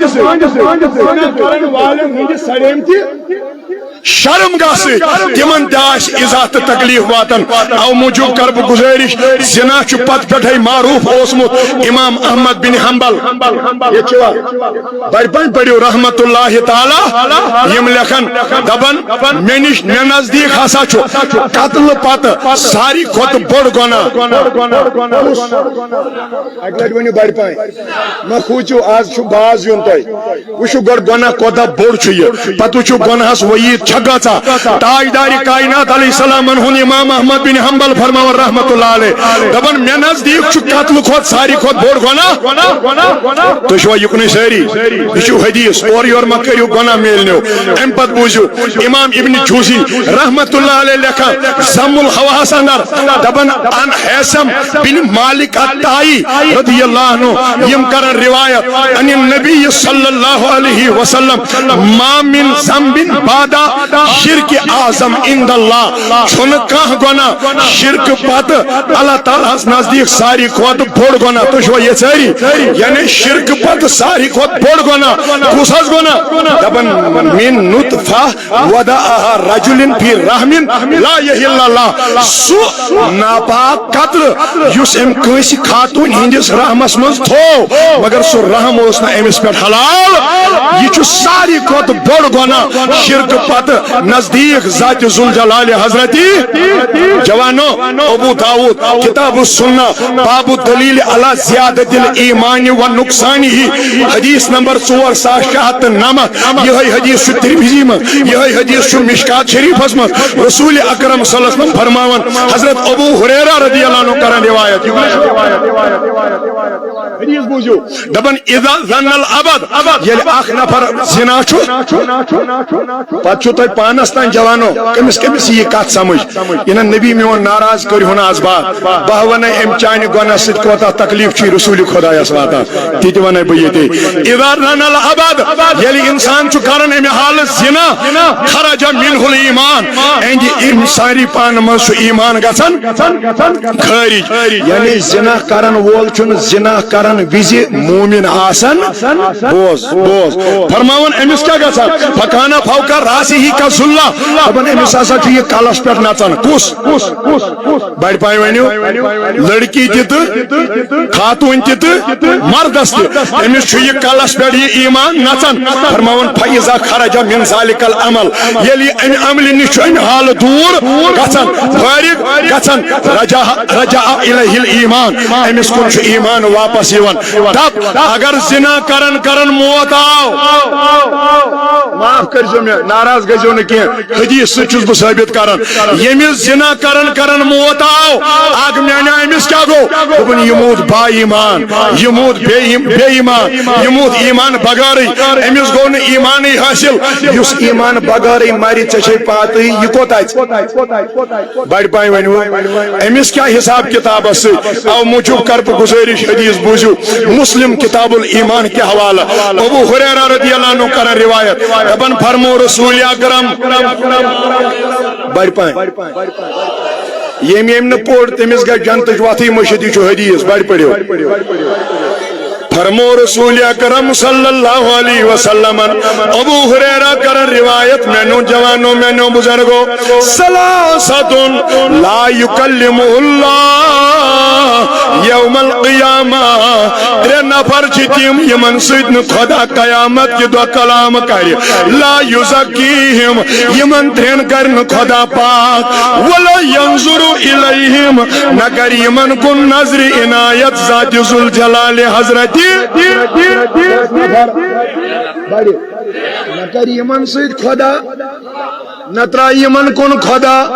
شرم گاہ سۭتۍ تِمن تہِ آسہِ اِزاہ تہٕ تکلیف واتان۔ او موٗجوٗب کر بہٕ گُزٲرِش، زِنا چھُ پتہٕ پٮ۪ٹھَے معروٗف اوسمُت امام احمد بن حنبل۔ ییٚتہِ چھُوا؟ بڑِ پنٛد پٔرِو رحمتہ اللہ تعالیٰ، یِم لیکھن، دپان، مےٚ نِش، مےٚ نزدیٖک ہسا چھُ قتلہٕ پتہٕ ساروی کھۄتہٕ بوٚڑ گۄناہ۔ اَکہِ لَٹہِ ؤنِو بڑِ پنٛد۔ مہ کھوٗژِو، آز چھُ باز یُن تۄہہِ۔ وٕچھِو گۄڈٕ گۄناہ کوتاہ بوٚڑ چھُ یہِ، پتہٕ وٕچھِو گۄناہس وعیٖد چھا گژھان۔ تاجدارِ کائنات علیہ السلامن ہُنٛد امام احمد بن حنبل فرماوان رحمتہ اللہ علیہ، دپان، مےٚ نزدیٖک چھُ قتلہٕ کھۄتہٕ ساروی کھۄتہٕ بوٚڑ گۄناہ۔ تُہۍ چھِوا یُکنُے سٲری؟ یہِ چھُ حدیث، اورٕ یورٕ مہ کٔرِو، گۄناہ میلنیو۔ امہِ پتہٕ بوٗزِو امام ابن جوزی رحمتہ اللہ علیہ لیکھان ذم الحواس اندر، دپان، عن ہیثم بن مالک الطائی رضی اللہ عنہ، یِم کرن روایت عن النبی صلی اللہ علیہ وسلم، ما من ذنب بعد شرک اعظم عند اللہ، چھُنہٕ کانٛہہ گۄناہ شرک پتہٕ اللہ تعالیٰ ہس نزدیٖک ساروی کھۄتہٕ بوٚڑ گۄناہ۔ تُہۍ چھِوا یہِ سٲری؟ یعنی شرک پتہٕ ساروی کھۄتہٕ بوٚڑ گۄناہ۔ کُس حظ گۄناہ؟ دپان، من نطفہ وضعها رجل فی رحم لا یحل اللہ، سُہ ناپاک قطرٕ یُس أمۍ کٲنٛسہِ خاتوٗن ہٕنٛدِس رحمس منٛز تھوو، مگر سُہ رحم اوس نہٕ أمِس پٮ۪ٹھ حلال۔ یہِ چھُ ساروی کھۄتہٕ بوٚڑ گۄناہ شرک پتہٕ نزدیٖک ذاتِ ذوالجلال حضرت۔ جوانو، ابو داؤد، کتاب السنہ، باب الدلیل علی زیادت الایمان و نقصانہ، حدیث نمبر ژور ساس شےٚ ہتھ تہٕ نَمَتھ۔ یِہوٚے حدیث چھُ ترمذی منٛز، یِہوٚے حدیث چھُ مشکات شریفس منٛز۔ رسول اکرم صلی اللہ علیہ وسلم فرماوان، حضرت ابو ہریرہ رضی اللہ عنہ کران روایت۔ یہِ کُس چھُ؟ حدیث بوٗزِو، دپان، اذا زنی العبد، ییٚلہِ اکھ نفر زنا چھُ، پتہٕ چھُو تۄہہِ پانس تام جوانو، کٔمِس کٔمِس یی یہِ کتھ سمجھ؟ یہِ نہ نبی میون ناراض کٔرِہُن از بات۔ بہٕ ہا ونَے أمۍ چانہِ گۄناہ سۭتۍ کوتاہ تکلیف چھُ رسول خدایس واتان، تہِ تہِ ونَے بہٕ ییٚتے۔ اذا زنی العبد، ییٚلہِ انسان چھُ کران امہِ حالہٕ زنا، خرج منہ الایمان، اہندِ امہِ ساری پانہٕ منٛز چھُ ایمان گژھان خارج۔ یعنی زنا کرن وول چھُنہٕ زنا کرن وِزِ مومن آسان۔ بوز، بوز۔ فرماوان أمِس کیٛاہ گژھان؟ فکان فوق راسہ کاللہ۔ دپان أمِس ہسا چھُ یہِ کلس پٮ۪ٹھ نژان۔ کُس؟ بڑِ پایہِ ؤنِو۔ لڑکی تہِ تہٕ خاتوٗن تہِ تہٕ مردس تہِ۔ أمِس چھُ یہِ کلس پٮ۪ٹھ یہِ ایمان نژان۔ فرماوان، فاذا خرج من ذلک العمل، ییٚلہِ یہِ امہِ عملہِ نِش چھُ امہِ حالہٕ دوٗر گژھان، فارغ گژھان، رجع، رجع الیہ الایمان، أمِس کُن چھُ ایمان واپس یِوان۔ دپ، اگر زنا کرن کرن موت آو، معاف کٔرۍزیو مےٚ، ناراض گٔژھۍزیو نہٕ کینٛہہ، حدیث سۭتۍ چھُس بہٕ ثٲبت کران۔ ییٚمِس زنا کرن کرن موت آو، اکھ میانہِ أمِس کیٛاہ گوٚو؟ دوٚپُن، یہِ موٗد با ایمان، یہِ موٗد بے ایم-، بے ایمان، یہِ موٗد ایمان بغٲرٕے۔ أمِس گوٚو نہٕ ایمانٕے حٲصِل۔ یُس ایمان بغٲرٕے مرِ، ژےٚ چھے پاتٕے، یہِ کوٚت اژِ؟ بڑِ پایہِ ؤنِو، أمِس کیٛاہ حساب کتابس سۭتۍ؟ او موٗجوٗب کر بہٕ گُزٲرِش، حدیث بوٗزِو، مسلم کتاب الایمان کہِ حوالہٕ، ابو ہریرہ رضی اللہ عنہ کران روایت، دپان فرمو رسول اکرم، بڑِ پایہِ، ییٚمۍ ییٚمۍ نہٕ پوٚر تٔمِس گژھِ جنتٕچ وتھٕے مٔشِتھ، یہِ چھُ حدیث، بڑِ پٔرِو۔ فرمو رسول اکرم صلی اللہ علیہ وسلمن، ابو ہریرہ کرن روایت، میانیو جوانو، میانیو بزرگو، ثلاثة لا يكلمه الله يوم القيامة۔ ترٛےٚ نفر چھِ تِم، یِمن سۭتۍ نہٕ خدا قیامت کہِ دۄہ کلام کرِ۔ لا يزكيهم، یِمن ترٛٮ۪ن کرِ نہٕ خدا پاک۔ ولا ينظر إليهم، نہ کرِ یِمن کُن نظرِ عنایت ذات ذوالجلال حضرت۔ نہ کرِ یِمن سۭتۍ خدا، نہ ترایہِ یِمن کُن خدا،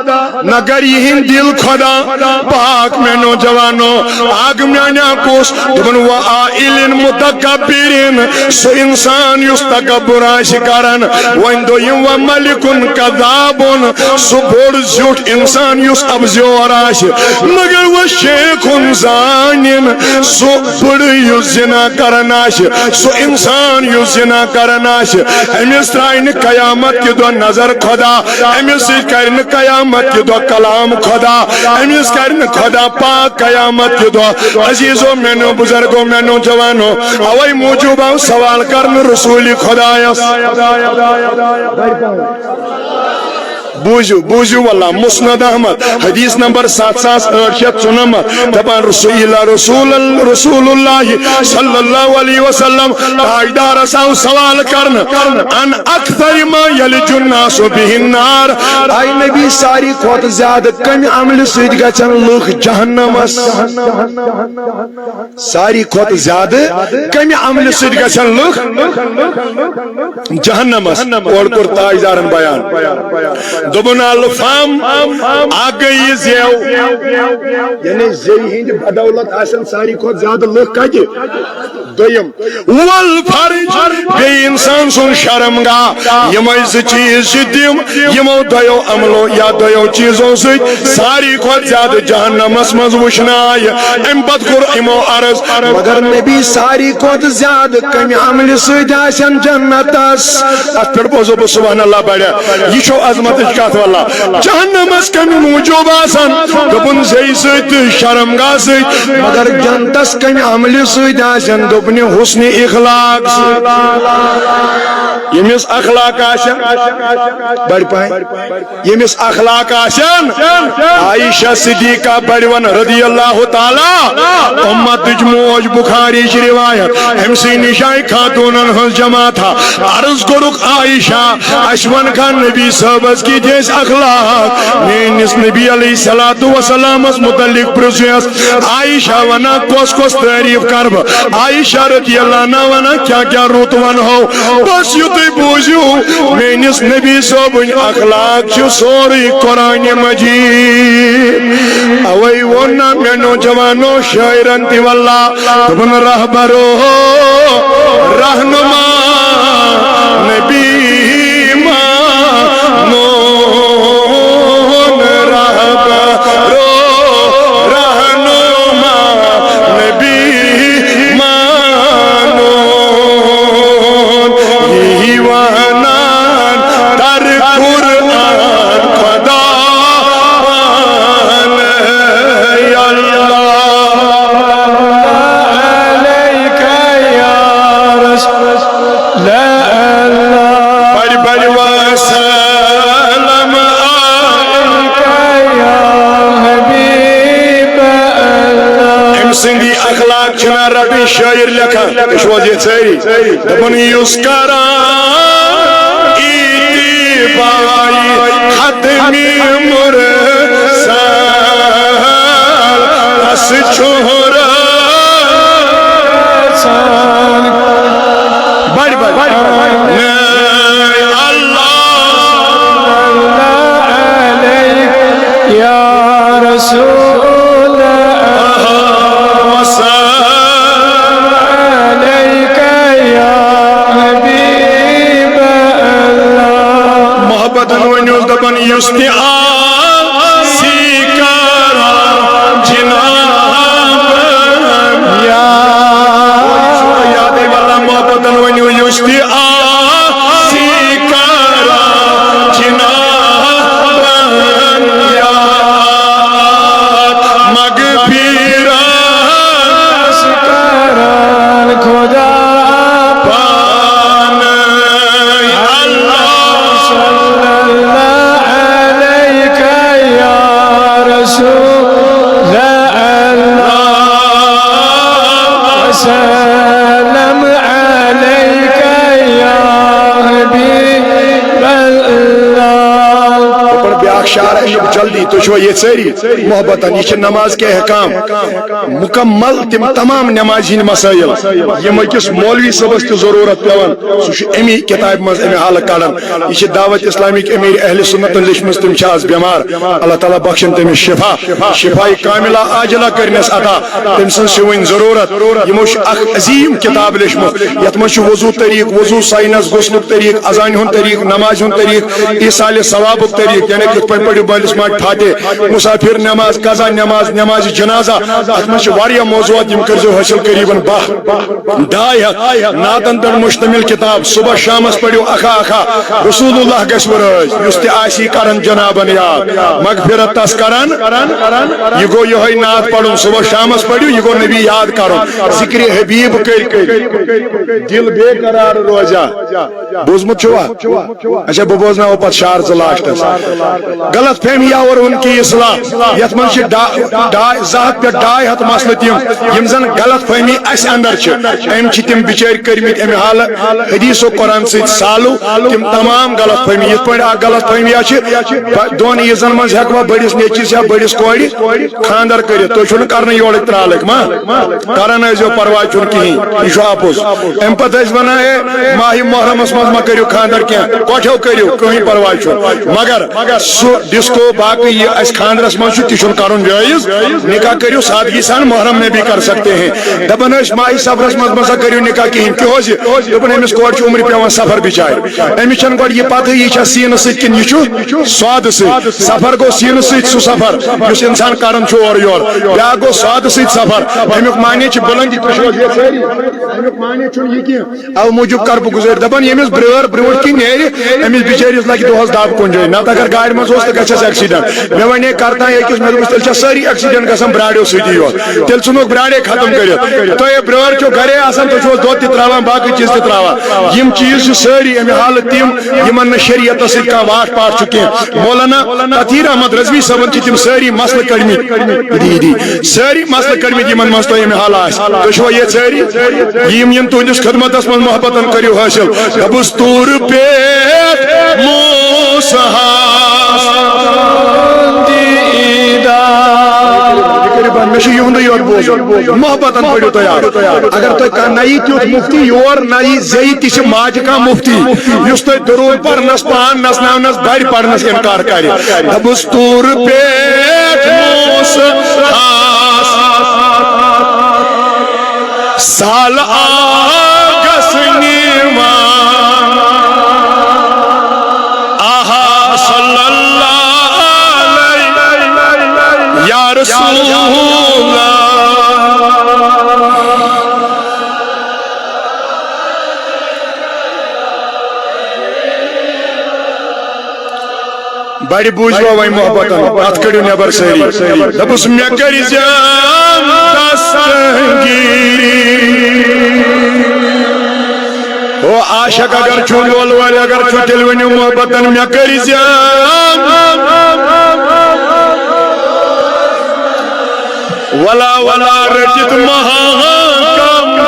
نہ کرِ یِہِنٛدۍ دِل خدا پاک۔ میانیو جوانو، اکھ میانیو کُس؟ دوٚپُن، وعائل متکبرین، سُہ انسان یُس تکبر آسہِ کران۔ وۄنۍ دوٚیِم، وملک کذابن، سُہ بوٚڑ زیوٗٹھ انسان یُس ابزیور آسہِ۔ مگر وشیخ زانین، سُہ بُڑٕ یُس زنا کران آسہِ، سُہ انسان یُس زنا کران آسہِ، أمِس ترٛایہِ نہٕ قیامت کہِ دۄہ نظر خدا، أمِس سۭتۍ کرِ نہٕ قیامت کہِ دۄہ کلام خدا، أمِس کرِ نہٕ خدا پاک قیامت کہِ دۄہ۔ عزیزو میانیو، بزرگو میانیو، جوانو، اوے موٗجوٗب آو سوال کرنہٕ رسول خدایس۔ بوٗزِو، بوٗزِو واللہ، مسند احمد، حدیث نمبر ستھ ساس ٲٹھ شیٚتھ ژُنَمَتھ، دپان، سئل رسول، رسول اللہ صلی اللہ علیہ وسلم، تاجدارس آو سوال کرنہٕ، عن اکثر ما یلج الناس بہ النار، اے نبی، ساری کھۄتہٕ زیادٕ کمہِ عملہِ سۭتۍ گژھن لُکھ جہنمس؟ ساری کھۄتہٕ زیادٕ کمہِ عملہِ سۭتۍ گژھن لُکھ جہنمس؟ اورٕ کوٚر تاجدارن بیان۔ دوٚپُن، الفم، اکھ گٔے یہِ زیو، یعنی زیٚیہِ ہٕنٛدِ بدولت آسن ساری کھۄتہٕ زیادٕ لُکھ کتہِ؟ دوٚیِم، والفرج، بیٚیہِ انسان سُنٛد شرمگاہ۔ یِمے زٕ چیٖز چھِ تِم، یِمو دۄیو عملو یا دۄیو چیٖزو سۭتۍ ساروی کھۄتہٕ زیادٕ جہنمس منٛز وٕچھنہٕ آیہِ۔ امہِ پتہٕ کوٚر یِمو عرض، مگر نبی، ساروی کھۄتہٕ زیادٕ کمہِ عملہِ سۭتۍ آسن جنتس؟ اتھ پٮ۪ٹھ بوزو بہٕ سبحان اللہ بڑِ۔ یہِ چھو عظمتٕچ کتھ واللہ۔ جہنمس کمہِ موٗجوٗب آسن؟ دوٚپُن، زیٚیہِ سۭتۍ تہٕ شرمگاہ سۭتۍ۔ مگر جنتس کمہِ عملہِ سۭتۍ آسن؟ دوٚپنہِ، حسن اخلاق سۭتۍ۔ ییٚمِس اخلاق آسن، بڑِ پاے۔ ییٚمِس اخلاق آسن، عائشہ صدیقہ بڑوَن رضی اللہ تعالیٰ، امتٕچ موج، بخاری چھِ روایت، أمۍ سٕے نِش آیہِ خاتوٗنن ہٕنٛز جماعت۔ عرض کوٚرُکھ، عائشہ، اسہِ وَن کھا نبی صٲبس کِتھۍ ٲسۍ اخلاق؟ میٲنِس نبی علیہ الصلوۃ والسلامس متعلق پرژھ۔ عائشہ ونان، کۄس کۄس تعریف کرٕ بہٕ؟ عائشہ رضی اللہ عنہا ونان، کیٛاہ کیٛاہ رُت ونہو؟ بس یُتُے بوٗزِو، میٲنِس نبی صٲبٕنۍ اخلاق چھِ سورُے قرآن مجید۔ اوے ووٚن نا مےٚ نوجوانو شاعرن تہِ واللہ، دوٚپُن، رہبرو، رہنما، نبی مانون، رہبرو، رہنما، نبی مانون۔ یی ونان تر قرآن خدا پان، یا اللہ۔ علیک یا رسول اللہ۔ بڑ بڑ وسلم علیک یا حبیب اللہ۔ أمۍ سٕنٛدی اخلاق چھِنہ رٹٕنۍ شٲعر لیکھان، تُہۍ چھِو حظ یہِ سٲری؟ دَپان، یُس کران اتباعِ ختمِ مرسل، تس چھُ رسان۔ بڑ بڑ۔ نہ اللہ۔ علیک یا رسول اللہ۔ وسلم علیک یا حبیب اللہ۔ محبتن ؤنِو، دپان، یُس تہِ آسی کران جناب یا۔ یادے والا محبتن ؤنِو، یُس تہِ آسی کران جناب یا۔ مغفرت کران خدا پان۔ اللہ۔ صلی اللہ علیک یا رسول اللہ۔ وسلم علیک یا حبیب اللہ۔ اور بیاکھ شعر اَمیُک جلدی، تُہۍ چھِوا ییٚتہِ سٲری؟ محبتن، یہِ چھِ نماز کے احکام، مکمل تِم تمام نمازِ ہٕنٛدۍ مسائل، یِم أکِس مولوی صٲبس تہِ ضروٗرت پٮ۪وان، سُہ چھُ اَمی کِتابہِ منٛز اَمہِ حالہٕ کڑان۔ یہِ چھِ دعوت اسلامیٖک امیر اہل سنتن لیچھمٕژ، تِم چھِ آز بٮ۪مار، اللہ تعالیٰ بخشن تٔمِس شفا، شفاء کاملہ عاجلہ کٔرنَس عطا۔ تٔمۍ سٕنٛز چھِ وٕنۍ ضروٗرت۔ یِمو چھُ اکھ عظیٖم کِتاب لیچھمٕژ، یتھ منٛز چھُ وضو طریٖق، وضو ساینس، غسلُک طریٖق، اذانہِ ہُنٛد طریٖق، نمازِ ہُنٛد طریٖق، ایصالِ ثوابُک طریٖق، یعنی کِتھ پٲٹھۍ پٔرِو مٲلِس ماجہِ فاتح، مسافر نماز، قضا نماز، نماز جنازہ، اتھ منٛز چھِ واریاہ موضوعات، یِم کٔرۍزیو حٲصِل قریباً باہ، ڈاے ہتھ نعتن پٮ۪ٹھ مشتمل کتاب۔ صبح شامس پٔرِو اکھا اکھا، رسول اللہ گژھِ رٲضۍ، یُس تہِ آسی کران جنابن یاد، مغفرت تس کران۔ یہِ گوٚو یِہوٚے نعت پرُن، صبح شامس پٔرِو، یہِ گوٚو نبی یاد کرُن۔ ذکر حبیب کٔرۍ کٔرۍ دل بے قرار روزہ۔ بوٗزمُت چھُوا؟ اچھا، بہٕ بوزناوو پتہٕ شعر زٕ لاسٹس۔ غلط فہمی اور ان کی اصلاح، یتھ منٛز چھِ ڈا-، ڈاے، زٕ ہتھ پٮ۪ٹھ ڈاے ہتھ مسلہٕ تِم، یِم زن غلط فہمی اسہِ اندر چھِ۔ أمۍ چھِ تِم بِچٲرۍ کٔرمٕتۍ امہِ حالہٕ حدیث و قرآن سۭتۍ سالو، تِم تمام غلط فہمی۔ یِتھ پٲٹھۍ اکھ غلط فہمی چھِ، ب-، دۄن عیٖزن منٛز ہٮ۪کوا بٔڑِس نیٚچوِس یا بٔڑِس کورِ خانٛدر کٔرِتھ؟ تُہۍ چھِو نہٕ کرنہٕ یورٕکۍ ترٛالٕکۍ ما؟ کران ٲسۍزیو، پرواے چھُنہٕ کِہیٖنۍ، یہِ چھُ اَپُز۔ اَمہِ پتہٕ ٲسۍ وَنان، "ہے، ماہِ محرمس منٛز مہ کٔرِو خانٛدر کینٛہہ، کۄٹھیو کٔرِو، کٕہٕنۍ پرواے چھُنہٕ۔" مگر سُہ ڈسکو باقٕے یہِ اَسہِ خانٛدرس منٛز چھُ، تہِ چھُنہٕ کرُن جٲیز۔ نکاح کٔرِو سادگی سان، محرم میں بھی کر سکتے ہیں۔ دَپان ٲسۍ، "ماہِ صفرس منٛز مہ سا کٔرِو نکاح کِہیٖنۍ۔" کیٛاہ حظ یہِ؟ دوٚپُن، أمِس کورِ چھُ عمرِ پٮ۪وان سفر بِچارِ۔ أمِس چھَنہٕ گۄڈٕ یہِ پَتہٕ، یہِ چھا سیٖنہٕ سۭتۍ کِنہٕ یہِ چھُ سوادٕ سۭتۍ۔ سفر گوٚو سیٖنہٕ سۭتۍ سُہ سفر، یُس اِنسان کران چھُ اورٕ یورٕ۔ بیٛاکھ گوٚو سوادٕ سۭتۍ سفر۔ اَمیُک معنی چھِ بُلندی، تُہۍ چھِو حظ ییٚتہِ سٲری؟ اَمیُک معنی چھُنہٕ یہِ کینٛہہ۔ اَوٕ موٗجوٗب کَرٕ بہٕ گُزٲرِش، دَپان، ییٚمِس برٛٲر برٛونٛٹھ کِنۍ نیرِ، أمِس بِچٲرِس لَگہِ دۄہَس دَب کُنہِ جایہِ، نَتہٕ اگر گاڑِ منٛز اوس تہٕ گژھٮ۪س ایکسیڈنٹ۔ مےٚ وَنے کَرتام أکِس، مےٚ دوٚپُس، "تیٚلہِ چھا سٲری ایکسیڈنٹ گژھان برٛاڑیو سۭتی یوت؟ تیٚلہِ ژھٕنوکھ برٛاڑے ختم کٔرِتھ۔ تۄہہِ برٛٲر چھو گرے آسان، تُہۍ چھِو دۄد تہِ ترٛاوان، باقٕے چیٖز تہِ ترٛاوان۔" یِم چیٖز چھِ سٲری اَمہِ حالہٕ تِم، یِمن نہٕ شریعتس سۭتۍ کانٛہہ واٹھ پاٹھ چھُ کینٛہہ۔ مولانا تطہیر احمد رضوی صٲبن چھِ تِم سٲری مسلہٕ کٔڑمٕتۍ۔ دی، دی۔ سٲری مسلہٕ کٔڑمٕتۍ یِمن منٛز تۄہہِ اَمہِ حالہٕ آسہِ۔ تُہۍ چھِوا ییٚتہِ سٲری؟ یِم یِن تُہنٛدِس خدمتس منٛز، محبتن کٔرِو حٲصِل۔ دَپُس، "طور پٮ۪ٹھ موسیٰ ہس دیدار۔" یہِ کٔرِو بنٛد، مےٚ چھُ یِہُنٛدُے یوت بوزُن۔ محبتن پٔرِو تُہۍ اَتھ۔ اگر تۄہہِ کانٛہہ نَیہِ تیُتھ مُفتی یور نَیہِ زیٚیہِ تہِ چھِ ماجہِ کانٛہہ مُفتی، یُس تۄہہِ درود پرنس، پان نژناونس، بڑِ پرنس انکار کرِ۔ دَپُس، "طور پٮ۪ٹھ موسیٰ ہس سال آگس نیوان آہا صلی اللہ علیہ یا رسول اللہ۔" بڑِ بوٗزوا وۄنۍ محبتن، اتھ کٔڑِو نٮ۪بر سٲری۔ دَپُس، "مےٚ کٔرۍ زیان دستگیٖری۔" او عاشق اگر چھُ، لول وٲلۍ اگر چھُ، تیٚلہِ ؤنِو محبتن، "مےٚ کٔرۍ زیان۔" ولا ولا رٔٹِتھ مہا کم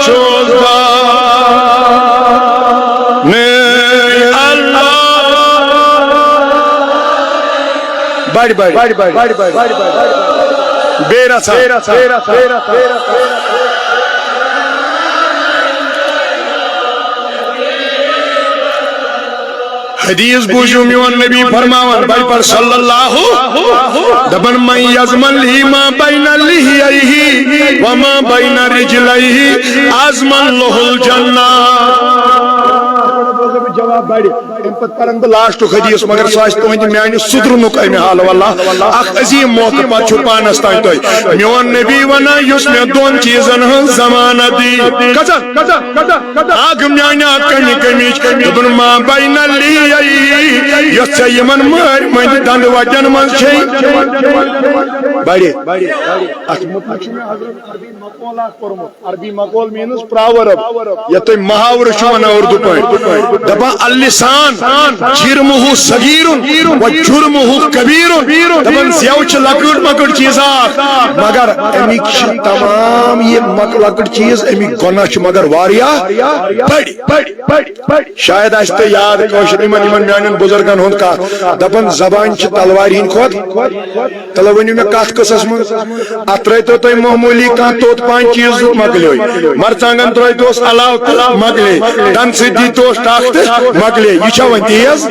چھُس بہٕ۔ نے اللہ۔ بڑِ، بڑِ۔ بیٚیہِ رژھا۔ حدیث بوٗزِو میون نبی فرماوان، بڑِ پَر صلی اللہ، دَپان، "من یضمن لی ما بین لحییہ و ما بین رجلیہ، اضمن لہ الجنہ۔" جواب بڑِ۔ اَمہِ پتہٕ پَرَن بہٕ لاسٹُک حدیث، مگر سُہ آسہِ تُہٕنٛدِ میٛانہِ سُدرُنُک اَمہِ حالہٕ واللہ اکھ عظیٖم موقعہٕ، پتہٕ چھُ پانَس تام تۄہہِ۔ میون نبی وَنان، یُس مےٚ دۄن چیٖزَن ہٕنٛز ضمانت دی۔ کَژَن؟ اکھ میانہِ کمہِ کمِچ، دوٚپُن، ما بین لحییہ، یۄس ژےٚ یِمن مٲرۍ مٔنٛدۍ دنٛد وٹٮ۪ن منٛز چھے۔ بڑِ۔ اتھ مُتعلق چھُ مےٚ حضرت عربی مقولہ اکھ پوٚرمُت۔ عربی مقول means proverb، یتھ تُہۍ محاورٕ چھِو ونان اردو پٲٹھۍ۔ دپان، اللسان جرمہ صغیر و جرمہ کبیر۔ دپان، زیو چھِ لۄکٕٹ مۄکٕٹ چیٖزا اکھ، مگر امیِکۍ چھِ تمام یہِ مۄک-، لۄکٕٹۍ چیٖز، امیِکۍ گۄناہ چھِ مگر واریاہ بٔڑۍ۔ شاید آسہِ تۄہہِ یاد کٲشِر یِمن، یِمن میانٮ۪ن بُزرگن ہُنٛد کتھ، دپان زبان چھِ تلوارِ ہٕنٛدِ کھۄتہٕ۔ تلہٕ ؤنِو مےٚ کتھ قٕصس منٛز، اتھ ترٲوتو تُہۍ معموٗلی کانٛہہ توٚت پہن چیٖز تہٕ مۄکلیو۔ مرژانٛگن ترٲوتوس علاوٕ تہٕ مۄکلے۔ دنہٕ سۭتۍ دیٖتوس ٹکھ تہٕ مۄکلے۔ یہِ چھا وۄنۍ تیز؟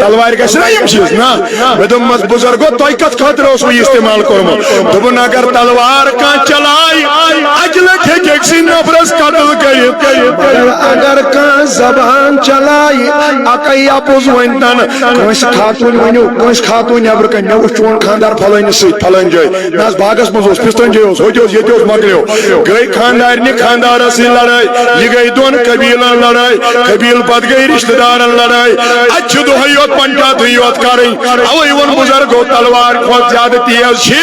تلوارِ گژھِ نا یِم چیٖز؟ نہ۔ مےٚ دوٚپمس، بُزرگو، تۄہہِ کتھ خٲطرٕ اوسوٕ یہِ استعمال کوٚرمُت؟ دوٚپُن، اگر تلوار کانٛہہ چلایہِ، اکہِ عدالت ہیٚکہِ أکسٕے نفرس قتل کٔرِتھ۔ مگر اگر کانٛہہ زبان چلایہِ، اکے اپُز ونہِ تن، کٲنٛسہِ خاتوٗن ؤنِو، کٲنٛسہِ خاتوٗن نٮ۪برٕ کنہِ، مےٚ وُچھ چون خانٛدار فلٲنِس سۭتۍ فلٲنۍ جایہِ، نہ حظ باغس منٛز اوس، پِستٲنۍ جایہِ اوس، ہوٚتہِ اوس، ییٚتہِ اوس، مۄکلیو۔ گٔے خانٛدارنہِ خانٛدارس سۭتۍ لڑٲے، یہِ گٔے دۄن قبیٖلن لڑٲے، قبیٖلہٕ پتہٕ گٔے رشتہٕ دارن لڑٲے۔ اتہِ چھِ دۄہے یوت پنچاتٕے یوت کرٕنۍ۔ اوے ووٚن بزرگو، تلوار کھۄتہٕ زیادٕ تیز چھِ۔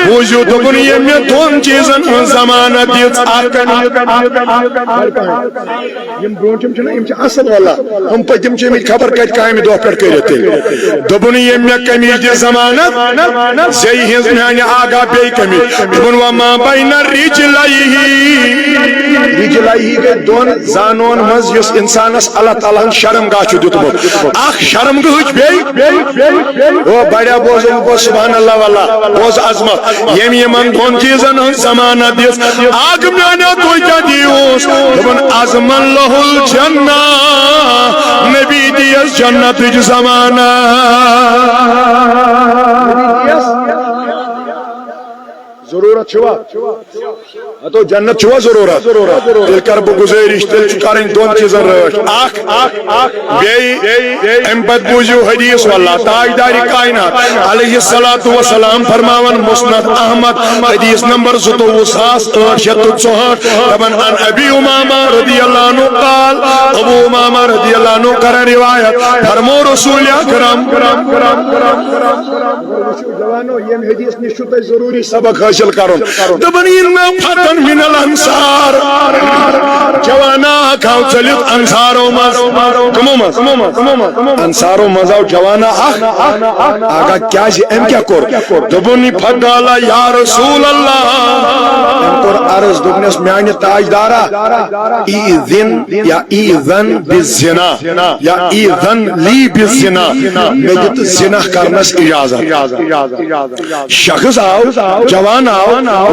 بوٗزِو، دوٚپُن، ییٚمہِ مےٚ دۄن چیٖزن ہٕنٛز ضمانت دِژ، اکھ۔ یِم برٛونٛٹھِم چھِنہ، یِم چھِ اصل واللہ۔ یِم پٔتِم چھِ أمِکۍ خبر کتہِ کامہِ دۄہ پٮ۪ٹھ کٔرِتھ تیٚلہِ۔ دوٚپُن، ییٚمہِ مےٚ قمیٖض دِژ ضمانت، زیٚیہِ ہٕنٛز میانہِ آگاہ بیٚیہِ قمیٖض۔ دوٚپُن، وما بین رجلیہ۔ رجلیہ گٔے دۄن زانون منٛز، یُس انسانس اللہ تعالیٰ ہن شرم گاہ چھُ دیُتمُت۔ اکھ شرم گاہٕچ بیٚیہِ۔ او بڑیا بوزو، بوز سبحان اللہ واللہ، بوز عظمت۔ ییٚمۍ یِمن دۄن چیٖزن ہٕنٛز ضمانت دِژ، اکھ میانیو تُہۍ کیٛاہ دِیوس؟ دوٚپُن، اضمن لہ الجنہ، نبی دِیس جنتٕچ ضمانت۔ ضروٗرت چھُوا؟ ہتو جنت چھُوا ضروٗرت؟ تیٚلہِ کرٕ بہٕ گُزٲرِش، تیٚلہِ چھُ کرٕنۍ دۄن چیٖزن رٲچھ۔ اکھ، اکھ، اکھ، بیٚیہِ، اَمہِ پتہٕ بوٗزِو حدیث واللہ، تاجدارِ کائنات علیہ الصلوۃ والسلام فرماوان، مسند احمد، حدیث نمبر زٕتووُہ ساس ٲٹھ شیٚتھ تہٕ ژُہٲٹھ، دپان، عن ابی امامہ رضی اللہ عنہ قال، ابو امامہ رضی اللہ عنہ کران روایت، فرمو رسول اکرم، جوانو، ییٚمہِ حدیث نِش چھُو تۄہہِ ضروٗری سبق حٲصِل کرُن۔ دوٚپُن، اِنَّ فَتًى مِنَ الْأَنصَارِ۔ جوانا اکھ آو ژٔلِتھ انصارو منٛز۔ کٕمو منٛز؟ انصارو منٛز آو جوانا اکھ۔ آگاہ کیٛازِ؟ أمۍ کیٛاہ کوٚر؟ دوٚپُن، فَقَالَ یا رسول اللہ۔ أمۍ کوٚر عرض، دوٚپنَس، میانہِ تاجدارا، ایذن یا ایذن بالزنا۔ یا ایذن لی بالزنا، مےٚ دِتہٕ زنا کرنس اجازت۔ شخص آو، جوان آو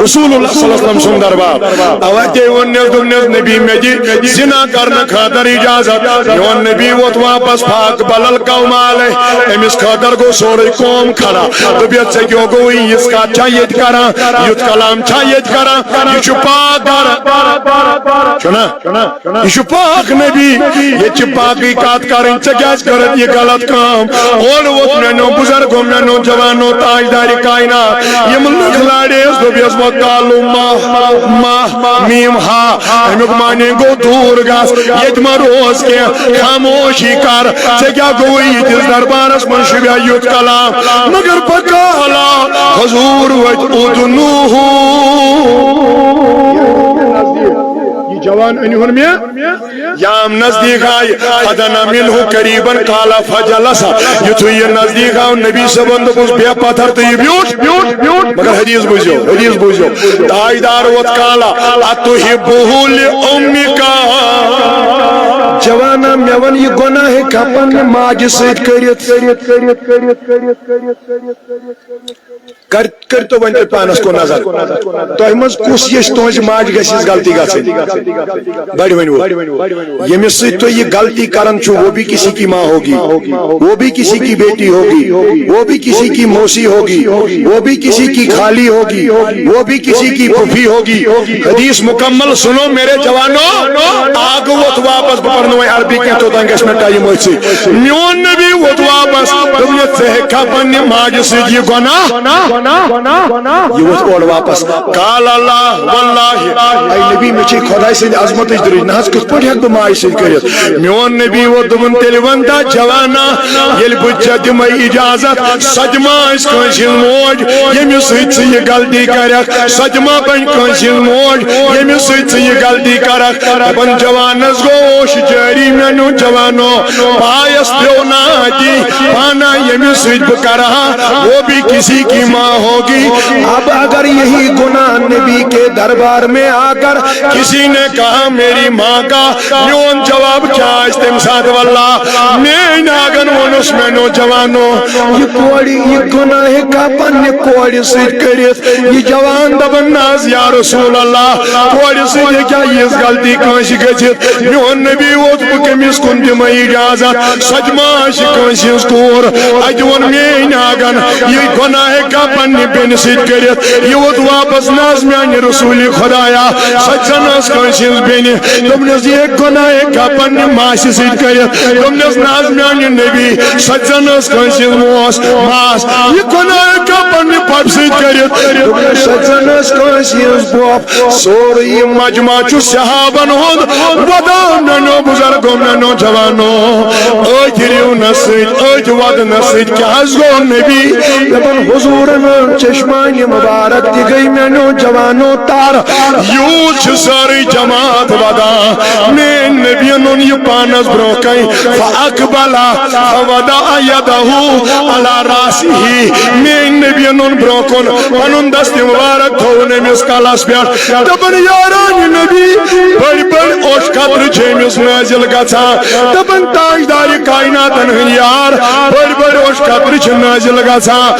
رسول اللہ صلی اللہ علیہ وسلم سُنٛد دربار۔ اوا تہِ ووٚننس، دوٚپنس، نبی، مےٚ دِ زنا کرنہٕ خٲطرٕ اجازت۔ میون نبی ووت واپس، فاقبل القوم علیہ، أمِس خٲطرٕ گوٚو سورُے قوم کھڑا۔ دوٚپُکھ، ژےٚ کیٛاہ گوٚوُے، یِژھ کتھ چھا ییٚتہِ کران، یُتھ کلام چھا ییٚتہِ کران، یہِ چھُ پاک گرٕ۔ چھُنہ؟ یہِ چھُ پاک نبی، ییٚتہِ چھِ پاکٕے کتھ کرٕنۍ، ژےٚ کیٛازِ کٔرٕتھ یہِ غلط کٲم؟ اورٕ ووت میٛانیو بُزرگو، میٛانیو جوانو، تاجدارِ کائنات، یِم لُکھ لارے ٲس، دوٚپیس، وقالوا مہ، مہ، میم ہا، اَمیُک معنی گوٚو دوٗر گژھ، ییٚتہِ مہ روز کینٛہہ، خاموشی کر، ژےٚ کیٛاہ گوٚوُے یِتھِس دربارس منٛز شوٗبیا یُتھ کلام؟ مگر فقال، حضور وٲتۍ، ادنوہ۔ یہِ جوان أنِہُن مےٚ۔ یام نزدیٖک آیہِ، فدنا منہ قریباً قال فجلس۔ یُتھُے یہِ نزدیٖک آو، نبی صٲبن دوٚپُس، بیٚہہ پتھر تہٕ یہِ بیوٗٹھ۔ مگر حدیث بوٗزِو، حدیث بوٗزِو۔ تاجدار ووت، قال اتحبہ لامک؟ جوانا، مےٚ وَن، یہِ گۄناہ ہیٚکھا پننہِ ماجہِ سۭتۍ کٔرِتھ؟ کٔرِتھ، کٔرِتھ، کٔرِتھ، کٔرِتھ، کٔرِتھ، کٔرِتھ، کٔرِتھ، کٔرِتھ۔ کر-، کٔرۍتو وۄنۍ تُہۍ پانس کُن نظر۔ تۄہہِ منٛز کُس یژھِ تُہنٛزِ ماجہِ گژھِ یِژھ غلطی گژھٕنۍ؟ بڑِ ؤنِو۔ ییٚمِس سۭتۍ تُہۍ یہِ غلطی کران چھِو، وہ بھی کسی کی ماں ہوگی، وہ بھی کسی کی بیٹی ہوگی، وہ بھی کسی کی موسی ہوگی، وہ بھی کسی کی خالی ہوگی، وہ بھی کسی کی پھوپھی ہوگی۔ حدیث مکمل سنو میرے جوانو، آگہٕ ووٚتھ واپس، بہٕ پرناوے عربی کینٛہہ، توٚتام گژھِ مےٚ ٹایم أتھۍ سۭتۍ۔ میون نبی ووٚتھ واپس، دوٚپنس، ژٕ ہیٚککھا پننہِ ماجہِ سۭتۍ یہِ گۄناہ؟ یہِ ووٚتھ اورٕ واپس۔ قال لا واللہ، اے نبی، مےٚ چھے خۄداے سٕنٛدِ عظمتٕچ دٔلیٖل، نہ حظ، کِتھ پٲٹھۍ ہٮ۪کہٕ بہٕ ماجہِ سۭتۍ کٔرِتھ؟ میون نبی ووٚتھ، دوٚپُن، تیٚلہِ وَن تہٕ جوانا، ییٚلہِ بہٕ ژےٚ دِمے اجازت، سۄ تہِ ما آسہِ کٲنٛسہِ ہٕنٛز موج، ییٚمِس سۭتۍ ژٕ یہِ غلطی کرکھ؟ سۄ تہِ ما بنہِ کٲنٛسہِ ہٕنٛز موج، ییٚمِس سۭتۍ ژٕ یہِ غلطی کرکھ؟ دپان جوانس گوٚو ہوش جٲری، میانیو جوانو، پایس پیوٚو نا اتی، پانا ییٚمِس سۭتۍ بہٕ کرٕ ہا، وہ بھی کسی کی ماں ہوگی۔ اب اگر یہی گناہ نبی کے دربار میں آ کر کسی نے کہا میری ماں کا، میون جواب کیٛاہ آسہِ تمہِ ساتہٕ؟ واللہ، میٲنۍ ناگن ووٚنُس، میانیو جوانو، یہِ کورِ، یہِ گۄناہ ہیٚکا پننہِ کورِ سۭتۍ کٔرِتھ؟ یہِ جوان دپان، نہ حظ یا رسول اللہ، کورِ سۭتۍ ہیٚکیا یِژھ غلطی کٲنٛسہِ گٔژھِتھ؟ میون نبی ووٚتھ، بہٕ کٔمِس کُن دِمے اجازت؟ سۄ تہِ ما آسہِ کٲنٛسہِ ہٕنٛز کوٗر؟ اتہِ ووٚن میٲنۍ ناگن، یہِ گۄناہ ہیٚکا پننہِ بیٚنہِ سۭتۍ کٔرِتھ، یہِ ووت واپس، نہ حظ میانہِ رسول خدایا، سۄ تہِ زن ٲس کٲنٛسہِ ہٕنٛز بیٚنہِ۔ دوٚپنس، یہِ ہیٚکہِ گۄناہ ہیٚکھا پننہِ ماسہِ سۭتۍ کٔرِتھ؟ دوٚپنس، نہ حظ میانہِ نبی، سۄ تہِ زن ٲس کٲنٛسہِ ہٕنٛز موس، ماس، یہِ گۄناہ ہیٚکھا پننہِ پۄپھِ سۭتۍ کٔرِتھ؟ دوٚپنس، سۄ تہِ زن ٲس کٲنٛسہِ ہٕنٛز پۄپھ۔ سورُے یہِ مجمع چھُ صحابن ہُنٛد ودان، میانیو بزرگو، میانیو جوانو۔ أتھۍ رِونس سۭتۍ، أتھۍ ودنس سۭتۍ کیٛاہ حظ گوٚو نبی؟ دپان حضوٗرن چشمانہِ مبارک تہِ گٔے میانیو جوانو تر۔ یوٗت چھِ سٲرٕے جماعت ودان۔ میٲنۍ نبیَن اوٚن یہِ پانس برونٛہہ کنہِ، فاقبل فوضع یدہ علی راسہ۔ میٲنۍ نبیَن اوٚن برونٛہہ کُن، پنُن دست مبارک تھوٚوُن أمِس کلس پٮ۪ٹھ۔ دپان، یارانہِ نبی، بٔڑۍ بٔڑۍ اوٚش قطرٕ چھِ أمِس نٲزِل گژھان۔ دپان، تاجدارِ کائناتن ہٕنٛدۍ یار، بٔڑۍ بٔڑۍ اوٚش قطرٕ چھِ نٲزِل گژھان۔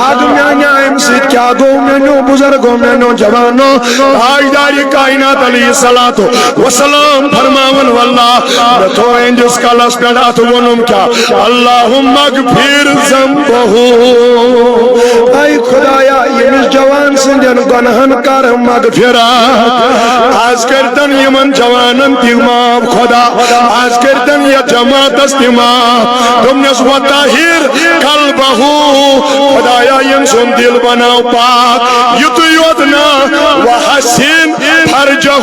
آد میانہِ امہِ سۭتۍ کیٛاہ گوٚو؟ میانیو بزرگو، میانیو جوانو، تاجدارِ کائنات علیہ الصلوۃ والسلام فرماوان، واللہ، مےٚ تھوٚو أہنٛدِس کلس پٮ۪ٹھ اتھٕ، ووٚنُم کیٛاہ؟ اللہم اغفر ذنبہ۔ اے خدایا، ییٚمِس جوان سٕنٛدٮ۪ن گۄناہن کر مغفرت۔ از کٔرتن یِمن جوانن تہِ معاف خدا، از کٔرتن یتھ جماعتس تہِ معاف۔ دوٚپنس، وطہر قلبہ، خدایا، ییٚمۍ سُنٛد دل بناو پاک، یُتُے یوت نہ، وحسن فرجہ،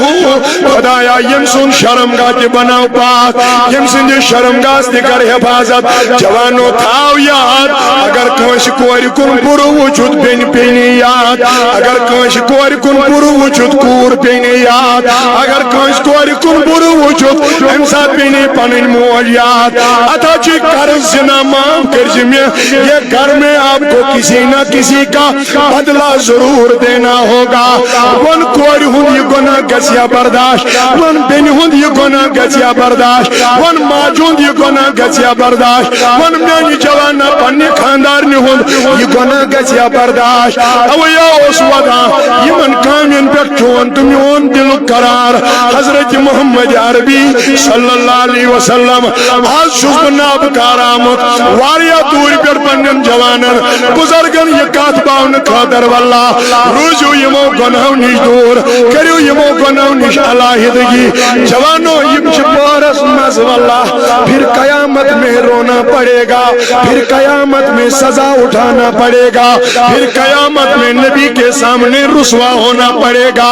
خدایا، ییٚمۍ سُنٛد شرمگاہ تہِ بناو پاک، ییٚمۍ سٕنٛدِس شرمگاہس تہِ کر حفاظت۔ جوانو، تھاو یاد، اگر کٲنٛسہِ کورِ کُن بُرٕ وُچھُتھ، بیٚنہِ پیٚیہِ نہٕ یاد۔ اگر کٲنٛسہِ کورِ کُن بُرٕ وُچھُتھ، کوٗر پیٚیہِ نہٕ یاد۔ اگر کٲنٛسہِ کورِ کُن بُرٕ وُچھُتھ، اَمہِ ساتہٕ پیٚیہِ نہٕ پنٕنۍ موج یاد۔ عطا چھُے قرض، زنا معاف کٔرۍ زِ مےٚ، یہ گھر میں آپ کو کسی نہ کسی کا بدلہ ضرور دینا ہوگا۔ وَن کورِ ہُنٛد یہِ گۄناہ گژھِ یا برداشت، وَن بیٚنہِ ہُنٛد یہِ گۄناہ گژھِ یا برداشت، وَن ماجہِ ہُنٛد یہِ گۄناہ گژھِ یا برداشت، وَن میانہِ جوانا پننہِ خاندارنہِ ہُنٛد یہِ گۄناہ گژھِ یا برداشت۔ اوے اوس وَدان یِمن کامٮ۪ن پٮ۪ٹھ چون تہٕ میون دِلُک قرار۔ حضرت محمد عربی صلی اللہ علیہ وسلم، آز چھُس بہٕ نابکار آمُت واریاہ دوٗرِ پٮ۪ٹھ پننٮ۪ن جوانن، بزرگن یہِ کتھ باونہٕ خٲطرٕ، واللہ، روٗزِو یِمو گۄناہو نِش دوٗر، کٔرِو یِمو گۄناہو نِش علیحدگی۔ جوانو، یِم چھِ پہرس منٛز، واللہ، پھر قیامت میں رونا پڑے گا، پھر قیامت میں سزا اٹھانا پڑے گا، پھر قیامت میں نبی کے سامنے رسوا ہونا پڑے گا۔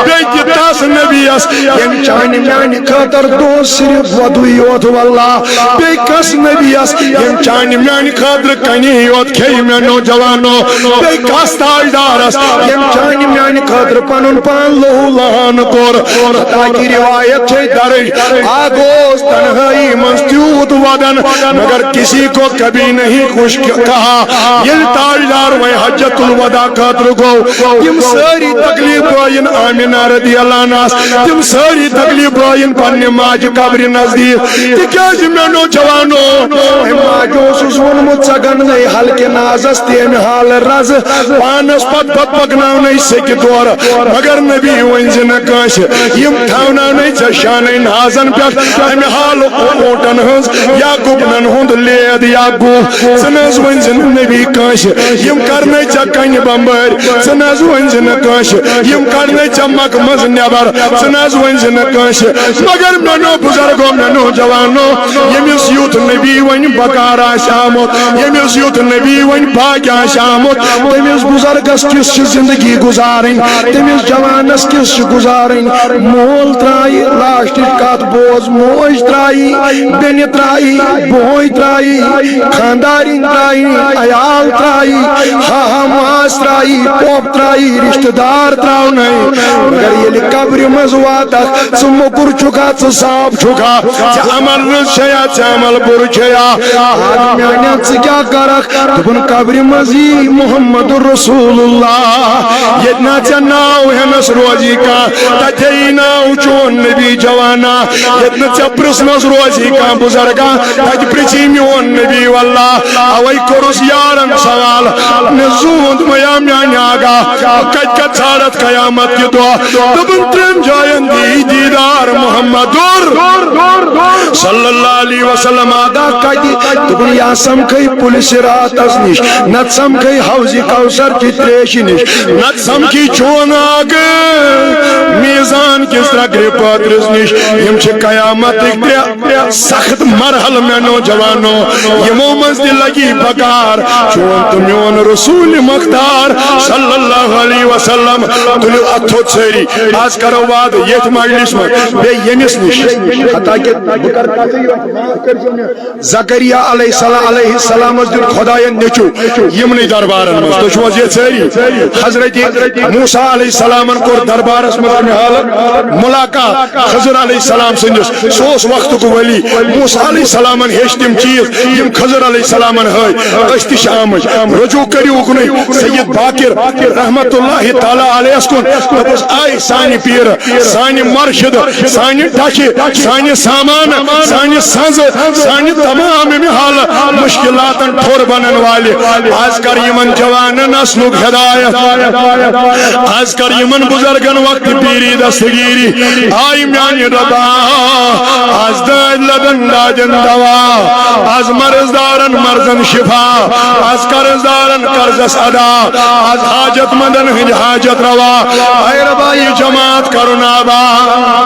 بیٚیہِ تہِ تس نبیس، ییٚمۍ چانہِ میانہِ خٲطرٕ دوس صرف وۄدُے یوت، واللہ۔ بیٚیہِ کس نبیس، ییٚمۍ چانہِ میانہِ خٲطرٕ کنی یوت کھیٚیہِ، میانیو جوانو۔ بیٚیہِ کس تاجدارس، ییٚمۍ چانہِ میانہِ خٲطرٕ پنُن پان لہو لہان کوٚر۔ حتیٰ کہِ روایت چھے درج، اکھ اوس تنہٲیی منٛز تیوٗت ودان، مگر کسی کو کبھی نہیں خوش کہا۔ ییٚلہِ تاجدار وۄنۍ حجۃ الوداع خٲطرٕ گوٚو، تِم سٲری تکلیف بٲیِن آمنہ رضی اللہ عنہس، تِم سٲری تکلیف بٲیِن پننہِ ماجہِ قبرِ نزدیٖک۔ تِکیٛازِ میانیو جوانو، أمۍ ماجہِ اوسُس ووٚنمُت، ژےٚ گنٛڈنَے ہلکہِ نازس تہِ أمۍ حالہٕ رزٕ، پانس پتہٕ پتہٕ پکناونَے سیٚکہِ دورٕ۔ مگر نبی ؤنۍ زِ نہٕ کٲنٛسہِ، یِم تھاوناونَے ژےٚ شانَے نازن پٮ۪ٹھ اَمہِ حالہٕ اوٗنٹن ہٕنٛز یا گُپنن ہُنٛد لید یا گُہہ۔ ژٕ نہٕ حظ ؤنۍ زِ نہٕ نبی کٲنٛسہِ، یِم کرنَے ژےٚ کنہِ بمبٲرۍ۔ ژٕ نہٕ حظ ؤنۍ زِ نہٕ کٲنٛسہِ، یِم کڑنَے ژےٚ مکہٕ منٛز نٮ۪بر۔ ژٕ نہٕ حظ ؤنۍ زِ نہٕ کٲنٛسہِ۔ مگر میانیو بزرگو، میانیو جوانو، ییٚمِس یُتھ نبی وۄنۍ بکار آسہِ آمُت، ییٚمِس یُتھ نبی وۄنۍ پاکہِ آسہِ آمُت، تٔمِس بزرگس کِژھ چھِ زندگی گُزارٕنۍ، تٔمِس جوانس کِژھ چھِ گُزارٕنۍ۔ مول ترٛایہِ، لاسٹٕچ کتھ بوز، موج ترٛایی، بیٚنہِ ترٛایی، بوے ترٛایی، خاندارِنۍ ترٛایی، عیال ترٛایی، ہاہا ماس ترٛایی، پۄپھ ترٛایی، رشتہٕ دار ترٛاونَے۔ مگر ییٚلہِ قبرِ منٛز واتکھ، ژٕ موٚکُر چھُکھا، ژٕ صاف چھُکھا، ژےٚ عمل رٕژ چھیا، ژےٚ عمل بُرٕ چھیا؟ آد میانیو، ژٕ کیٛاہ کرکھ؟ دوٚپُن، قبرِ منٛز یی محمد رسول اللہ۔ ییٚتہِ نہ ژےٚ ناو ہٮ۪نس روزی کانٛہہ، تتہِ ہیٚیی ناو چون نبی جوانا۔ ییٚتہِ نہٕ ژےٚ پرژھنس روزی کانٛہہ بُزرگا، تتہِ پرژھی میون نبی واللہ۔ اوے کوٚرُس یارن سوال، مےٚ زوٗن دوٚپمَے یا میانہِ آقا، کتہِ کتہِ ژھانڈتھ قیامت کہِ دۄہ؟ دوٚپُن، ترٛٮ۪ن جاین دی دیٖدار محمد۔ صلی اللہ علیہ وسلم۔ آقا کتہِ؟ دوٚپُن، یا سمکھے پُلہِ صراطس نِش، نتہٕ سمکھے حوضِ کوثر چہِ تریشہِ نِش، نتہٕ سمکھی چون آقا میزان کِس ترٛکرِ پٲترِس نِش۔ یِم چھِ قیامتٕکۍ ترٛےٚ سخت مرحلہٕ مےٚ نوجوانو، یِمو منٛز تہِ لگی بکار چون تہٕ میون رسول مختار صلی اللہ علیہ وسلم۔ تُلِو اتھ تھوٚد سٲری، از کرو وعدٕ ییٚتھۍ مجلس منٛز بیٚیہِ ییٚمِس نِش۔ حتیٰ کہ بہٕ کرٕ کتھٕے یوت، معاف کٔرۍزیو مےٚ۔ زکریا علیہ السلام، علیہ السلامس دیُت خداین نیٚچو یِمنٕے دربارن منٛز۔ تُہۍ چھِو حظ ییٚتہِ سٲری؟ حضرت موسیٰ علیہ السلامن کوٚر دربارس منٛز امہِ حالہٕ ملاقات خضر علیہ السلام سٕنٛدِس۔ سُہ اوس وقتُک ولی۔ موسیٰ علیہ السلامن ہیٚچھ تِم چیٖز یِم خضر علیہ السلامن ہٲوۍ۔ أسۍ تہِ چھِ آمٕتۍ۔ رجوع کٔرِو اُکنُے سید باقر رحمت اللہ تعالیٰ علیہس کُن۔ دوٚپُس، آے سانہِ پیٖرٕ، سانہِ مرشد، سانہِ ڈچھِ، سانہِ سامان، سانہِ سنزٕ، سانہِ تمام امہِ حالہٕ مشکلاتن ٹھوٚر بنن والہِ۔ از کر یِمن جوانن نسلُک ہدایت، از کر یِمن بزرگن وقت پیری دستگیری۔ آے میانہِ ربا، از دٲدۍ لدن دادٮ۪ن دوا، از مرض دارن مرضن شفا، از قرض دارن قرضس ادا، از حاجت مندن ہند حاجت روا۔ اے ربا، یہ جماعت کرن آباد۔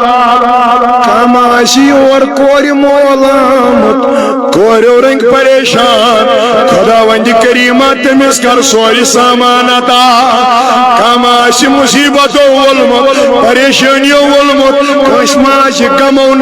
کم آسی اور کورِ مول آمُت، کوریو رنگ پریشان، خداوند کریمہ تٔمِس کر سورُے سامان عطا۔ کم آسہِ مصیبتو وولمُت، پریشانیو وولمُت، کٲنٛسہِ ما آسہِ غمو